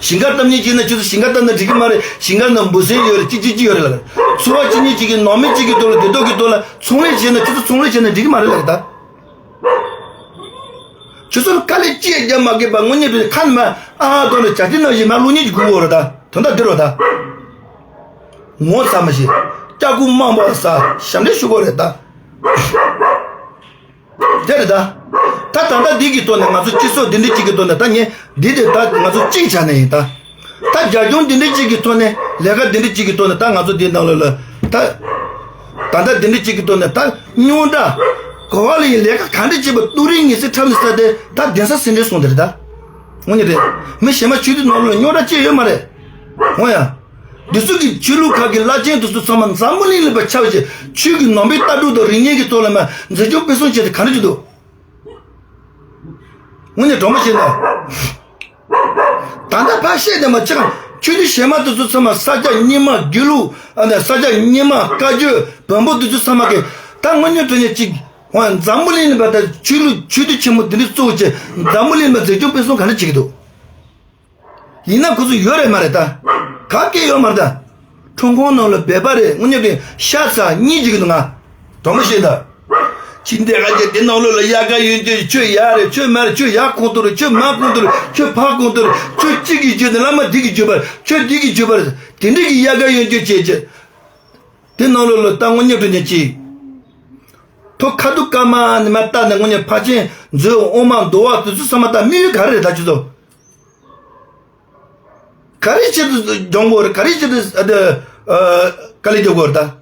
ཞིང་ཁ་བཏབ་མཁན་གཅིག་ན་ཁྱོད་ཚོ་ཞིང་ཁ་བཏབ་ན་འགྲིག་གི་མ་རེད། ཞིང་ཁ་ནང་འབུ་སྲིན་ཡོད་རེད། གཅིག་གཅིག་གཅིག་ཡོད་རེད་ལ། འཚོ་བ་བྱེད་མཁན་གཅིག་གི་ནང་མི་གཅིག་གི་ཐོག་ལ་སྡེ་ཐོག་གི་ཐོག་ལ་ཚོང་ལས་བྱེད་ན་ཁྱོད་ཚོ་ཚོང་ལས་བྱེད་ན་འགྲིག་གི་མ་རེད་ལ་ད། ཁྱོད་ཚོ་ལ་དཀའ་ལས་ཅི་ཡང་རྒྱབ་མ་དགོས་པ་དངོས་གནས་དྲང་ཁ་ནས་མ་ཨ་ཨ་དོན་ལ་བྱ་དེ་ནང་བཞིན་མ་བླུག་མཁན་གྱི་དགོས་འོ་ར་ད། དོན་དག་འདི་རོ་ད། ངོ་ཚ་མ་ཤེས། སྐྱག་ཁུ་མང་པོ་ཟ། ཞབས་འདྲེན་ཞུ་དགོས་རེད་ད། དེ་རེད་ད། ད་ད་ལྟ་འདི་གི་ཐོག་ནས་ང་ཚོ་སྤྱི་ཚོགས་འདི་འདྲ་གཅིག་གི་ཐོག་ནས་ད་ངས་འདི་དེ་ད་ང་ཚོ་གཅིག་བྱ་ནས་ཡིན་ད། ད་རྒྱ་གཞུང་འདི་འདྲ་གཅིག་གི་ཐོག་ནས་ལས་ཀ་འདི་འདྲ་གཅིག་གི་ཐོག་ནས་ད་ང་ཚོ་འདི་ནང་ལོགས་ལ་ད། ད་ལྟ་འདི་འདྲ་གཅིག་གི་ཐོག་ནས་ད་རྙོག་དྲ། ག་བ་ལ་ཡིན་ལས་ཀ་ག་འདྲ་བྱེད་པ་ཏུ་རིའི་ངེས་ཚིག་འཁྲབ་ནས་ས་དེ་ད་གདན་ས་སེ་འབྲས་སོང་དེ་རེད་ད། དངོས་གནས་རེད། མི་གཞན་མ་ཆོས་དད་ནང་ལོགས་ལ་རྙོག་དྲ་ཅི་ཡོད་མ་རེད། འོ་ཡ། འདི་ཚོ་གི་ཆོས་ལུགས་ཁག་གི་བླ་ཆེན་དེ་ཚོ་ཚང་མ་འཛམ་བུ་གླིང་ལ་ཕར་ཁྱབ་བྱས་ཆོས་ཀྱི་ནང་པའི་ལྟ་གྲུབ་དང་རིག་གནས་ཀྱི་ཐོག་ལ་མར་འཛིན་སྐྱོང་སྤེལ་གསུམ་བྱས་ཏེ་ག་འདྲ་ཅིག་འདུག་དངོས་གནས་དྲང་པོ་བཤད་ན། ད་ལྟ་ཕར་བཤད་དེ་མ་ཅི་གང་ཆོས་བརྒྱུད་གཞན་མ་དེ་ཚོ་ཚང་མ་ས་སྐྱ་རྙིང་མ་དགེ་ལུགས་ཨ་ནི་ས་སྐྱ་རྙིང་མ་བཀའ་བརྒྱུད་བོན་པོ་དེ་ཚོ་ཚང་མ་གི་ད་དངོས་གནས་དྲང་གནས་ཅིག་འོ་འཛམ་བུ་གླིང་ལ་ཕར་ད་ཆོས་ལུགས་ཆོས་སྡེ་ཆེན་མོ་འདི་འདྲ་བཙུགས་བྱས་འཛམ་བུ་གླིང་ལ་འཛིན་སྐྱོང་སྤེལ་གསུམ་ག་འདྲ་བྱེད་ཀྱི་འདུག་ཡིན་ན་ཁོ་ཚོ་ཡོད་རེད་མ་རེད་ད། ག་གེ་ཡོད་མ་རེད་ད། ཁྲོམ་ཁོང་ནང་ལ་སྦལ་པ་རེད། དངོས་གནས་དྲང་གནས་ཤ་ཚ་གཉིད་སྐྱིད་ཀྱི་འདུག་ང་། དྲང་པོ་བཤད་ད། ཁྱི་འདི་ག་ཅིག་དེ་ནང་ལོགས་ལ་དབྱར་ཁ་གཡོན་སྐྱོད་ཁྱོད་ཡག་རེད། ཁྱོད་མ་རེད། ཁྱོད་ཡག་གོང་དུ་རེད། ཁྱོད་མ་གོང་དུ་རེད། ཁྱོད་ཕ་གོང་དུ་རེད། ཁྱོད་གཅིག་གིས་བརྗོད་དེ་བླ་མ་འདི་གིས་བརྗོད་པ་རེད། ཁྱོད་འདི་གིས་བརྗོད་པ་རེད། དེ་འདྲ་གི་དབྱར་ཁ་གཡོན་སྐྱོད་བྱེད་བྱེད། དེ་ནང་ལོགས་ལ་ད་དངོས་གནས་དྲང་གནས་ཅིག་ཐོ་ཁ་ཐུག་ཀ་མ་ནི་མ་ལྟ་ནས་དངོས་གནས་ཕར་ཕྱིན་མཛོད་འོ་མ་འདོ་བ་དེ་ཚོ་ཚང་མ་ད་དམིགས་ཡུལ་ག་རེ་རེད་ད་ཁྱོད་ཚོ། ག་རེ་བྱེད་དུ་སྦྱོང་དགོས་རེད། ག་རེ་བྱེད་དུ་ཨ་དེ་ཨ་དཀའ་ལས་རྒྱག་དགོས་རེད་ད།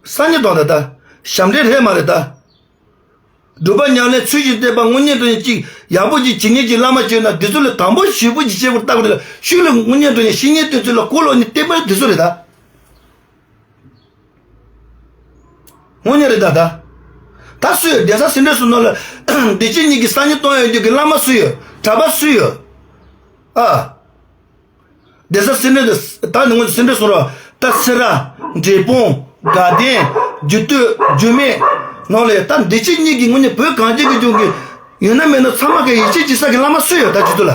སང་ཉིན་དང་ད་ད་ཞབས་འདྲེན་རེད་མ་རེད་ད། སྒྲུབ་པ་ཉམས་ལེན་ཚུལ་བཞིན་བསྟན་པ་དངོས་གནས་དྲང་གནས་ཅིག་ཡག་པོ་ཅིག་བྱེད་མཁན་གྱི་བླ་མ་བྱོས་ན་འདི་ཚོ་ལ་དང་པོ་ཞེ་པོ་ཅིག་བྱེད་དགོས་ལྟ་དགོས་རེད། ཤུལ་ལ་དངོས་གནས་དྲང་གནས་བཤེས་གཉེན་དེ་ཚོ་ལ་གོ་ལོག་ནས་བསྟན་པ་འདི་ཚོ་རེད་ད། དངོས་གནས་རེད་ད་ད། ད་སུ་ཡོད། གདན་ས་སེ་འབྲས་སུ་ནང་ལ་བདེ་སྐྱིད་གཉིས་ཀྱི་སང་ཉིན་གཏོང་ཡོང་རྒྱུ་གི་བླ་མ་སུ་ཡོད། གྲྭ་པ་སུ་ཡོད། ཨ། གདན་ས་སེ་འབྲས་དེ་ད་ནི་ངོས་སེ་འབྲས་སུ་ར་ད་སེ་ར་འབྲས་སྤུངས་དགའ་ལྡན་རྒྱུད་སྟོད་རྒྱུད་སྨད་ནང་ལ་ད་བདེ་སྐྱིད་གཉིས་ཀྱི་དངོས་གནས་བོད་གངས་ཅན་གྱི་ལྗོངས་ཀྱི་ ཡོད་ན་མེད་ན་ཚང་མ་གི་ཡིད་ཆེས་བྱེད་ས་གི་བླ་མ་སུ་ཡོད་ད་ཁྱེད་ཚོ་ལ།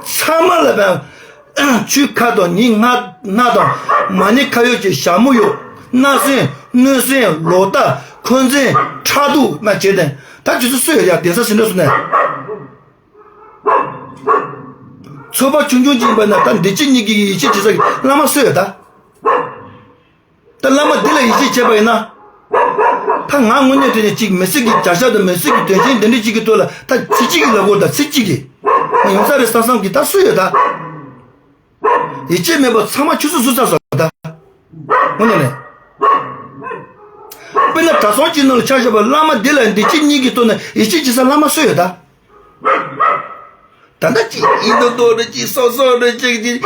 ཚང་མ་ལ་བས། ཆུ་ཁ་དང་ཉི་ང་སྣ་དང་མ་ཎི་ཁ་ཡོད་ཀྱི་ཞྭ་མོ་ཡོད། སྣ་སེན་སྣོད་སེན་ལོ་ཏ་འཁོན་འཛིན་ཁྲག་དུག་མ་བྱེད་དེ། ད་ཁྱེད་ཚོ་སུ་ཡོད་ཡ་གདན་ས་ཟིན་འགྲོ་སོང་ནས། ཚོད་དཔག་ཆུང་ཆུང་ཅིག་ཡིན་པ་ན་ད་འདི་ཕྱི་གཉིས་ཀྱི་ཡིད་ཆེས་བྱེད་ས་གི་བླ་མ་སུ་ཡོད་ད། ད་བླ་མ་འདི་ལ་ཡིད་ཆེས་བྱས་པ་ཡིན་ན། ད་ང་དངོས་གནས་དྲན་ནས་ཅིག་མི་སྲིད་ཀྱི་བྱ་བཞག་དང་མི་སྲིད་ཀྱི་དོན་ཆེན་འདི་འདྲ་ཅིག་གི་ཐོག་ལ་ད་ཚིག་གཅིག་གིས་ལབ་དགོས་ད་ཚིག་གཅིག་གིས། ང་ཡོང་ས་རེད་བསམ་བསམ་གྱི་ད་སུ་ཡོད་ད། ཡིད་ཆེས་མེད་པ་ཚང་མ་ཁྱོད་ཚོ་བཟོས་ཚར་སོང་ད། དངོས་གནས་ནས། དཔེར་ན་གྲྭ་ཚང་གཅིག་ནང་ལ་ཆ་བཞག་པ་བླ་མ་འདི་ལ་འདི་ཕྱི་གཉིས་ཀྱི་ཐོག་ནས་ཡིད་ཆེས་བྱེད་ས་བླ་མ་སུ་ཡོད་ད། ད་ལྟ་ཅིག་ཨིན་རྡུ་རྡོ་རེ་ཅིག་སོག་སོག་རེ་ཅིག་ཅིག་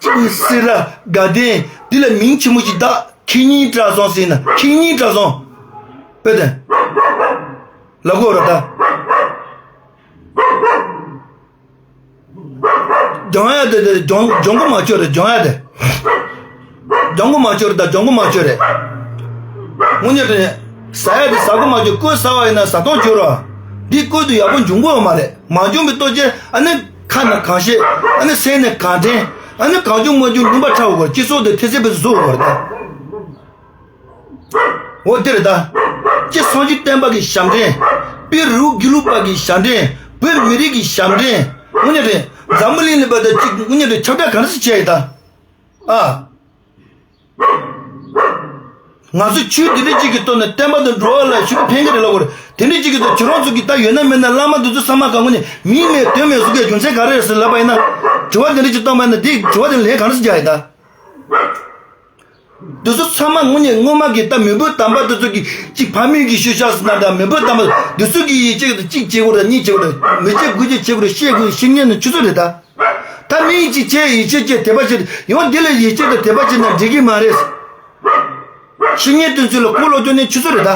ཅིག་སི་ར་དགའ་ལྡན་འདི་ལ་མིང་ཆེན་མོ་ཅིག་བཏགས་ཁེ་ཉིན་གྲྭ་ཚང་ཟེར་ན་ཁེ་ཉིན་གྲྭ་ཚང་། དཔེ་དེ་ལབ་དགོས་ར་ད། སྦྱང་ཡ་དེ་དེ་སྦྱང་སྦྱང་གི་མ་བཅོས་རེད་སྦྱང་ཡ་དེ། སྦྱང་གི་མ་བཅོས་རེད་ད་སྦྱང་གི་མ་བཅོས་རེད། དངོས་གནས་དྲང་གནས་ཟ་ཡ་དེ་ཟ་གི་མ་བཅོས་བསྐོལ་ཟ་བ་ཡིན་ན་ཟ་སྟངས་བཅོས་རོགས། འདི་བསྐོལ་དུས་ཡག་པོ་འབྱུང་གི་ཡོད་མ་རེད་མ་འབྱུང་བའི་ལྟོ་ཆས་ཨ་ནི་ཁ་ནས་གང་བཤད་ཨ་ནི་སེམས་ནས་གང་དྲན་ཨ་ནི་གང་བྱུང་མ་བྱུང་ཉུང་པ་ཁྲག་འོ་གར་སྤྱི་ཚོགས་དེ་ཐེ་ཚེ་བེ་ཚེ་བཟོ་འོ་གར་ད། འོ་དེ་རེད་ད། ཅི་སངས་རྒྱས་བསྟན་པ་གི་ཞབས་འདྲེན། པི་རུ་དགེ་ལུགས་པ་གི་ཞབས་འདྲེན། བོད་མི་རིགས་ཀྱི་ཞབས་འདྲེན། དངོས་གནས་རེད། འཛམ་བུ་གླིང་ལ་བལྟས་ད་ཅིག་དངོས་གནས་རེད་ཁྱབ་བསྒྲགས་ག་འདྲ་ཞིག་བྱས་ཡིན་ད། ཨ། ང་ཚོ་ཆོས་འདི་འདྲ་ཅིག་གི་ཐོག་ནས་བསྟན་པ་དང་འགྲོ་བ་ལ་ཤུགས་ཕན་གི་རེད་ལབ་དགོས་རེད། དེ་འདྲ་ཅིག་གི་ཐོག་ཁྱེད་རང་ཚོ་གི་ད་ཡོད་ན་མེད་ན་བླ་མ་འདི་ཚོ་ཚང་མ་གང་གོ་ནས་མིང་མེད་དོན་མེད་བཟོ་གི་རྒྱུ་མཚན་ག་རེ་རེད་ཟེར་ལབ་པ་ཡིན་ན། དྲི་བ་འདི་འདྲ་ཅིག་བཏང་པ་ཡིན་ན་དེ་དྲི་བ་དེ་ལན་ག་རེ་ཟེར་རྒྱག་ཡིན་ད། འདི་ཚོ་ཚང་མ་དངོས་གནས་སྔོན་མ་གི་ད་མེས་པོ་དམ་པ་འདི་ཚོ་གི་གཅིག་ཕ་མེས་ཀྱི་ཤུལ་བཞག་ཟེར་ན་ད་མེས་པོ་དམ་པ་འདི་ཚོ་གི་ཡིད་ཆེས་གི་གཅིག་བྱེད་དགོས་རེད་གཉིས་བྱེད་དགོས་རེད་མི་བྱེད་དགུ་བྱེད་བྱེད་དགོས་རེད་བཤད་དགོས་ཤེས་ཉན་ནི་ཆུ་ཚོད་རེད་ད། ད་མི་ཡིད་ཆེས་བྱས་ཡིད་ཆེས་བྱས་དད་པ་བྱས་ཡང་འདི་ལ་ཡིད་ཆེས་དང་དད་པ་བྱས་ན་འགྲིག་གི་མ་རེད། ཤེས་ཉན་དེ་ཚོ་ལ་ཁོ་ལོ་སྐྱོན་ནི་ཆུ་ཚོད་རེད་ད།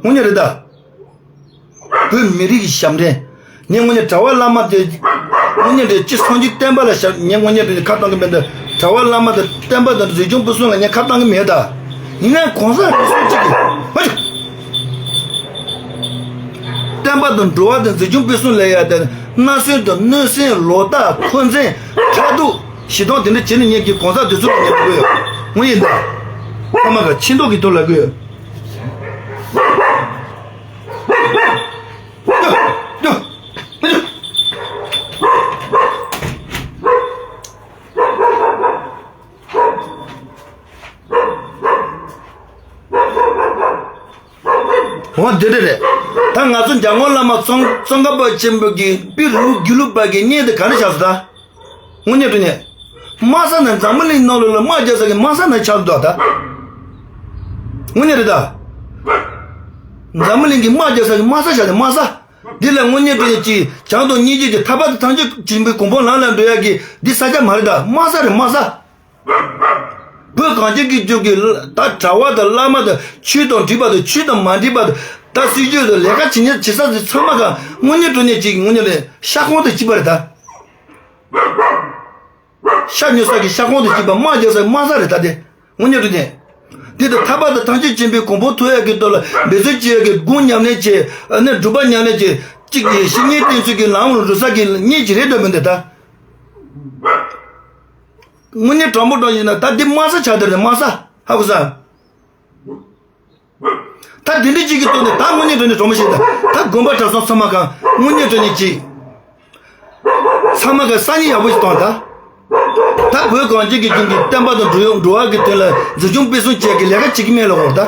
དངོས་གནས་རེད་ད། བོད་མི་རིགས་ཀྱི་ཞབས་འདྲེན། ངས་དངོས་གནས་གྲྭ་པ་བླ་མ་དེ། དངོས་གནས་རེད་ཅི་སངས་རྒྱས་བསྟན་པ་ལ་ཞབས་ངས་དངོས་གནས་རེད་ཁ་བཏང་གི་མེད་ད། གྲྭ་པ་བླ་མ་དང་བསྟན་པ་དང་རིག་གཞུང་ཕུན་སུམ་ལ་ངས་ཁ་བཏང་གི་མེད་ད། ཡིན་ན་གོང་ས་རིག་གཞུང་གཅིག་གི་ཧ་ཅང་། བསྟན་པ་དང་འགྲོ་བ་དང་རིག་གཞུང་ཕུན་སུམ་ལ་ཡ་དེ་སྣ་སོན་དང་སྣོད་སེན་ལོ་ཏ་འཁོན་འཛིན་ཁྲག་དུག་ཞེ་སྡང་དེ་འདྲ་བྱེད་ནས་ངས་ཀྱི་གོང་ས་དེ་ཚོ་ལ་ངས་ལབ་ཡོད། དངོས་ཡིན་ད། ཕ་མ་ག་ཆེ་མདོག་གི་ཐོག་ལ་གོ། འོ་འདི་འདྲ་རེད། ད་ང་ཚོ་འཇམ་མགོན་བླ་མ་ཙོང་ཙོང་ཁ་པ་ཆེན་པོ་གི་པི་རུ་དགེ་ལུགས་པ་གི་གཉེན་དེ་ག་རེ་བྱས་སོང་ད། དངོས་གནས་དྲང་གནས། དམག་ས་ནས་འཛམ་བུ་གླིང་ནང་ལོགས་ལ་དམག་རྒྱག་ས་གི་དམག་ས་ནས་ཆགས་འདུག་ད། དངོས་གནས་རེད་ད། འཛམ་བུ་གླིང་གི་དམག་རྒྱག་ས་གི་དམག་ས་བྱས་ཏེ་དམག་ས། འདི་ལ་དངོས་གནས་དྲང་གནས་ཀྱི་བྱམས་དང་སྙིང་རྗེ་གྱི་ཐར་པ་དང་ཐམས་ཅད་མཁྱེན་པའི་གོ་འཕང་ལམ་ལ་འགྲོ་ཡག་གི་འདི་ས་ཆ་མ་རེད་ད་དམག་ས་རེད་དམག་ས། བོད་གངས་ཅན་གྱི་ལྗོངས་ཀྱི་ད་གྲྭ་པ་དང་བླ་མ་དང་ཆོས་དང་འགྲིག་པ་དང་ཆོས་དང་མ་འགྲིག་པ་དང་ད་སྲིད་ཇུས་དང་ལས་ཀ་བྱེད་ཉན་བྱེད་ས་དེ་ཚང་མ་གང་དངོས་གནས་དྲང་གནས་ཅིག་དངོས་གནས་ལས་ཤ་ཁོང་དང་གཅིག་པ་རེད་ད། ཤ་ཉོ་ས་གི་ཤ་ཁོང་དང་གཅིག་པ་དམག་རྒྱག་ས་དམག་ས་རེད་ད་དེ་དངོས་གནས་དྲང་གནས། དེ་ལྟར་ཐར་པ་དང་ཐམས་ཅད་མཁྱེན་པའི་གོ་འཕང་ཐོབ་ཡག་གི་ཐོག་ལ་འབད་རྩོལ་བྱེད་ཡག་གི་སྒོམ་ཉམས་ལེན་བྱེད་ཨ་ནི་སྒྲུབ་པ་ཉམས་ལེན་བྱེད་གཅིག་གི་བཤེས་གཉེན་བསྟེན་ཚུལ་གྱི་ལམ་རུ་ས་གི་གཉེན་གྱི་རེད་འདོད་མི་འདུག་ད། དངོས་གནས་དྲང་པོ་དྲང་ཡིན་ན་ད་འདི་དམག་ས་ཆགས་འདི་རེད་དམག་ས་ཧ་གོ་ས། ད་འདི་འདྲ་གཅིག་གི་ཐོག་ནས་ད་དངོས་གནས་དྲང་གནས་དྲང་མོ་བཤད་ད་ད་དགོན་པ་གྲྭ་ཚང་ཚང་མ་གང་དངོས་གནས་དྲང་གནས་གཅིག་ཚང་མ་གང་ས་གནས་ཡག་པོ་ཞིག་བཏང་ད། ད་བོད་གངས་ཅན་གྱི་ལྗོངས་ཀྱི་བསྟན་པ་དང་འགྲོ་འགྲོ་བ་གི་དོན་ལ་འཛིན་སྐྱོང་སྤེལ་གསུམ་བྱེད་ཀྱི་ལས་ཀ་བྱེད་ཀྱི་མེད་ལ་གོ་ད།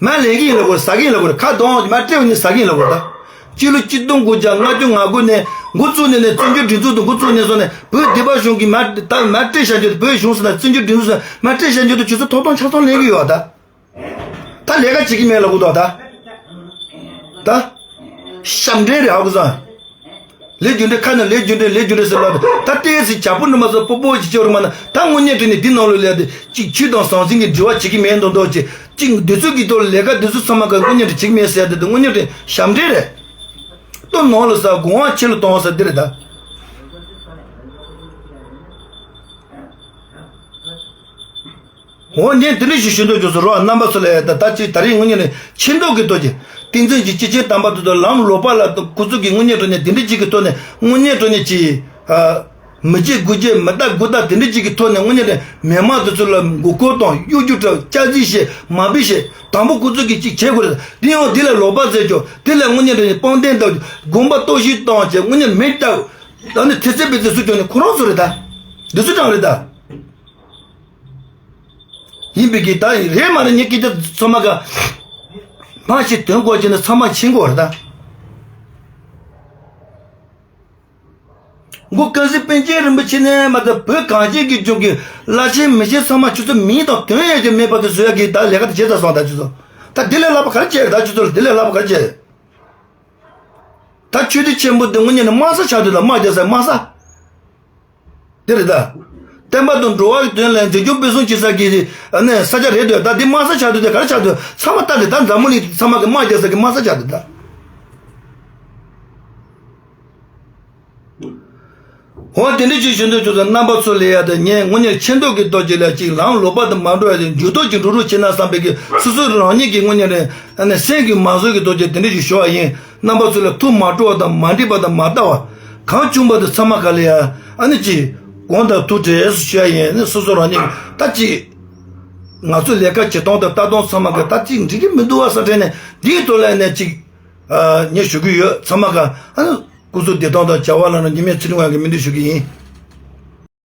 མ་ལེན་གྱི་ཡིན་ལ་གོ་ཟ་གི་ཡིན་ལ་གོ་ཁ་གདོང་མ་སྤྲད་ནས་ཟ་གི་ཡིན་ལ་གོ་ད། སྤྱི་ལོ་གཅིག་སྟོང་དགུ་བརྒྱ་ལྔ་བཅུ་ང་དགུ་ནས་འགོ་བཙུགས་ནས་ནས་བཙན་བྱོལ་སྒྲིག་འཛུགས་དང་འགོ་བཙུགས་ནས་སོང་ནས་བོད་སྡེ་པ་གཞུང་གིས་མ་ད་མ་སྤྲད་བཞག་རྒྱུ་དང་བོད་གཞུང་ཟེར་ན་བཙན་བྱོལ་སྒྲིག་འཛུགས་ཟེར་ན་མ་སྤྲད་བཞག་རྒྱུ་དང་ཁྱོད་ཚོ་ཐོབ་ཐང་ཆ་ཚང་ལེན་གི་ཡོད་ད། ད་ལས་ཀ་བྱེད་ཀྱི་མེད་ལ་གོ་ད་ད། ད། ཞབས་འདྲེན་རེད་ཧ་གོ་ས། ལས་རྒྱུ་འབྲས་ཁ་ནས་ལས་རྒྱུ་འབྲས་ལས་རྒྱུ་འབྲས་ཟེར་ལ་ད་ལྟའི་ཚེ་བྱ་སྤུ་འདྲ་མ་ཟ་སྤོ་སྤོ་ཅིག་ཅོ་རུ་མ་ན་ད་དངོས་གནས་དྲང་གནས་འདི་ནང་ལོགས་ལས་དེ་གཅིག་ཆོས་དང་ཟང་ཟིང་གི་འབྲེལ་བ་བྱེད་ཀྱི་མེད་མདོག་མདོག་ཅིག་གཅིག་འདི་ཚོ་གི་ཐོག་ལས་ཀ་འདི་ཚོ་ཚང་མ་ག་དངོས་གནས་དྲང་བྱེད་ཀྱི་མེད་ཟེར་ཡ་དེ་དེ་དངོས་གནས་དྲང་ཞབས་འདྲེན་རེད། ལྟོ་ནང་ལ་ཟ་དགོས་དབང་ཆེ་ལ་གཏོང་ཟེར་འདི་རེད་ད། འོ་ངས་དེ་འདྲ་ཞིག་ཞུ་འདོད་བྱུང་སོང་རོགས། རྣམ་པ་ཚོ་ལ་ད་ད་ཅིག་ད་རེས་དངོས་གནས་ནས་ཆེ་མདོག་གི་ཐོག་གི་བསྟན་འཛིན་གྱི་སྐྱེས་ཆེན་དམ་པ་དེ་ཚོ་ལམ་ལོག་པ་ལ་ཁོ་ཚོ་གི་དངོས་གནས་དྲང་གནས་དེ་འདྲ་ཅིག་གི་ཐོག་ནས་དངོས་གནས་དྲང་གནས་ཅིག་ཨ། མི་བྱེད་དགུ་བྱེད་མི་ལྟ་དགུ་ལྟ་དེ་འདྲ་ཅིག་གི་ཐོག་ནས་དངོས་གནས་དྲང་མི་མང་དེ་ཚོ་ལ་མགོ་སྐོར་དང་གཡོ་སྒྱུ་དང་སྐྱག་རྫུན་བཤད་མ་འབི་བཤད་དང་པོ་ཁོ་ཚོ་གི་ཅིག་བྱེད་དགོས་རེད། དེ་ཡང་དེ་ལ་ལོག་པ་ཟེར་ཆོག་དེ་ལ་དངོས་གནས་དྲང་གནས་དཔང་རྟགས་དང་དགོངས་པ་རྟོགས་ཤིག་བཏང་བྱས་དངོས་གནས་མི་ལྟ། ད་ནི་ཐེ་ཚེ་བེ་ཚེ་སུ་ཀྱང་ནི་ཁོ་རང་ཚོ་རེད་ད། འདི་ཚོ་དྲང་རེད་ད། ཡིན་པའི་གི་ད་རེད་མ་རེད་ངས་སྐད་ཆ་ཚང་མ་ག་ཕངས་ཤིག་དོན་གོ་ཅི་ནི་ཚང་མ་ཕྱིན་གོ་རེད་ད། མགོ་ཀན་སི་པཎ་ཆེན་རིན་པོ་ཆེ་ནས་མ་ད་བོད་གངས་ཅན་གྱི་ལྗོངས་ཀྱི་བླ་ཆེན་མི་ཆེན་ཚང་མ་ཁྱོད་ཚོ་མིང་དང་དོན་ཡོད་ཀྱི་མེད་པ་དེ་བཟོ་ཡ་གི་ད་ལས་ཀ་དེ་བྱེད་ཚར་སོང་ད་ཁྱོད་ཚོ། ད་དེ་ལས་ལྷག་པ་ག་རེ་བྱེད་ད་ཁྱོད་ཚོ་ལ་དེ་ལས་ལྷག་པ་ག་རེ་བྱེད། ད་ཆོས་སྡེ་ཆེན་པོ་དེ་དངོས་གནས་ནི་དམག་ས་ཆགས་འདུག་ད་དམག་རྒྱག་ས་དམག་ས། དེ་རེད་ད། བསྟན་པ་དང་འགྲོ་བ་གི་དོན་ལ་འཛིན་སྐྱོང་སྤེལ་གསུམ་བྱེད་ས་གི་ཨ་ནི་ས་ཆ་རེད་འདུག་ད་འདི་དམག་ས་ཆགས་འདུག་དེ་ག་རེ་ཆགས་འདུག་ཚང་མ་ལྟ་དེ་ད་འཛམ་བུ་གླིང་ཚང་མ་གི་དམག་རྒྱག་ས་གི་དམག་ས་ཆགས་འདུག་ད། འོ་དེ་འདྲ་ཅིག་ཞུ་འདོད་བྱུང་སོང་རྣམ་པ་ཚོ་ལ་ཡ་དེ་ངས་དངོས་གནས་ཆེ་མདོག་གི་ཐོག་ཅིག་ལ་ཅིག་ལམ་ལོག་པ་དུ་མ་འགྲོ་ཡ་དེ་འགྱུར་ལྡོག་ཅིག་འགྲོ་རོགས་བྱེད་ན་བསམ་པའི་གི་སོ་སོ་རང་ཉིད་ཀྱི་དངོས་གནས་རེད་ཨ་ནི་སེམས་ཀྱི་མ་བཟོད་ཀྱི་ཐོག་ཅིག་དེ་འདྲ་ཞིག་ཞུ་བ་ཡིན། རྣམ་པ་ཚོ་ལ་ཐུགས་མ་སྤྲོ་བ་དང་མ་འགྲིག་པ་དང་མ་ལྟ་བ། གང་བྱུང་བ་དེ་ཚང་མ་ག་ལ་ཡ། ཨ་ནི་ཅི། དགོངས་དག་ཐུགས་བྲེལ་སུ་ཞུ་ཡ་ཡིན་ནི་སོ་སོ་རང་ཉིད་ད་ཅི། ང་ཚོ་ལས་ཀ་བྱེད་སྟངས་དང་ལྟ་སྟངས་ཚང་མ་གི་ད་ཅི་འགྲིག་གི་མི་འདུག་བ་ས་དྲན་ནས་འདིའི་ཐོག་ལ་ནས་ཅིག་ངས་ཞུ་གི་ཡོད་ཚང་མ་ག་ཨ་ནི་སྐུ་གཟུགས་བདེ་ཐང་དང་བྱ་བ་ལ་ནི་ཉི་མའི་ཚེ་རིང་བ་གི་སྨོན་འདུན་ཞུ་གི་ཡིན།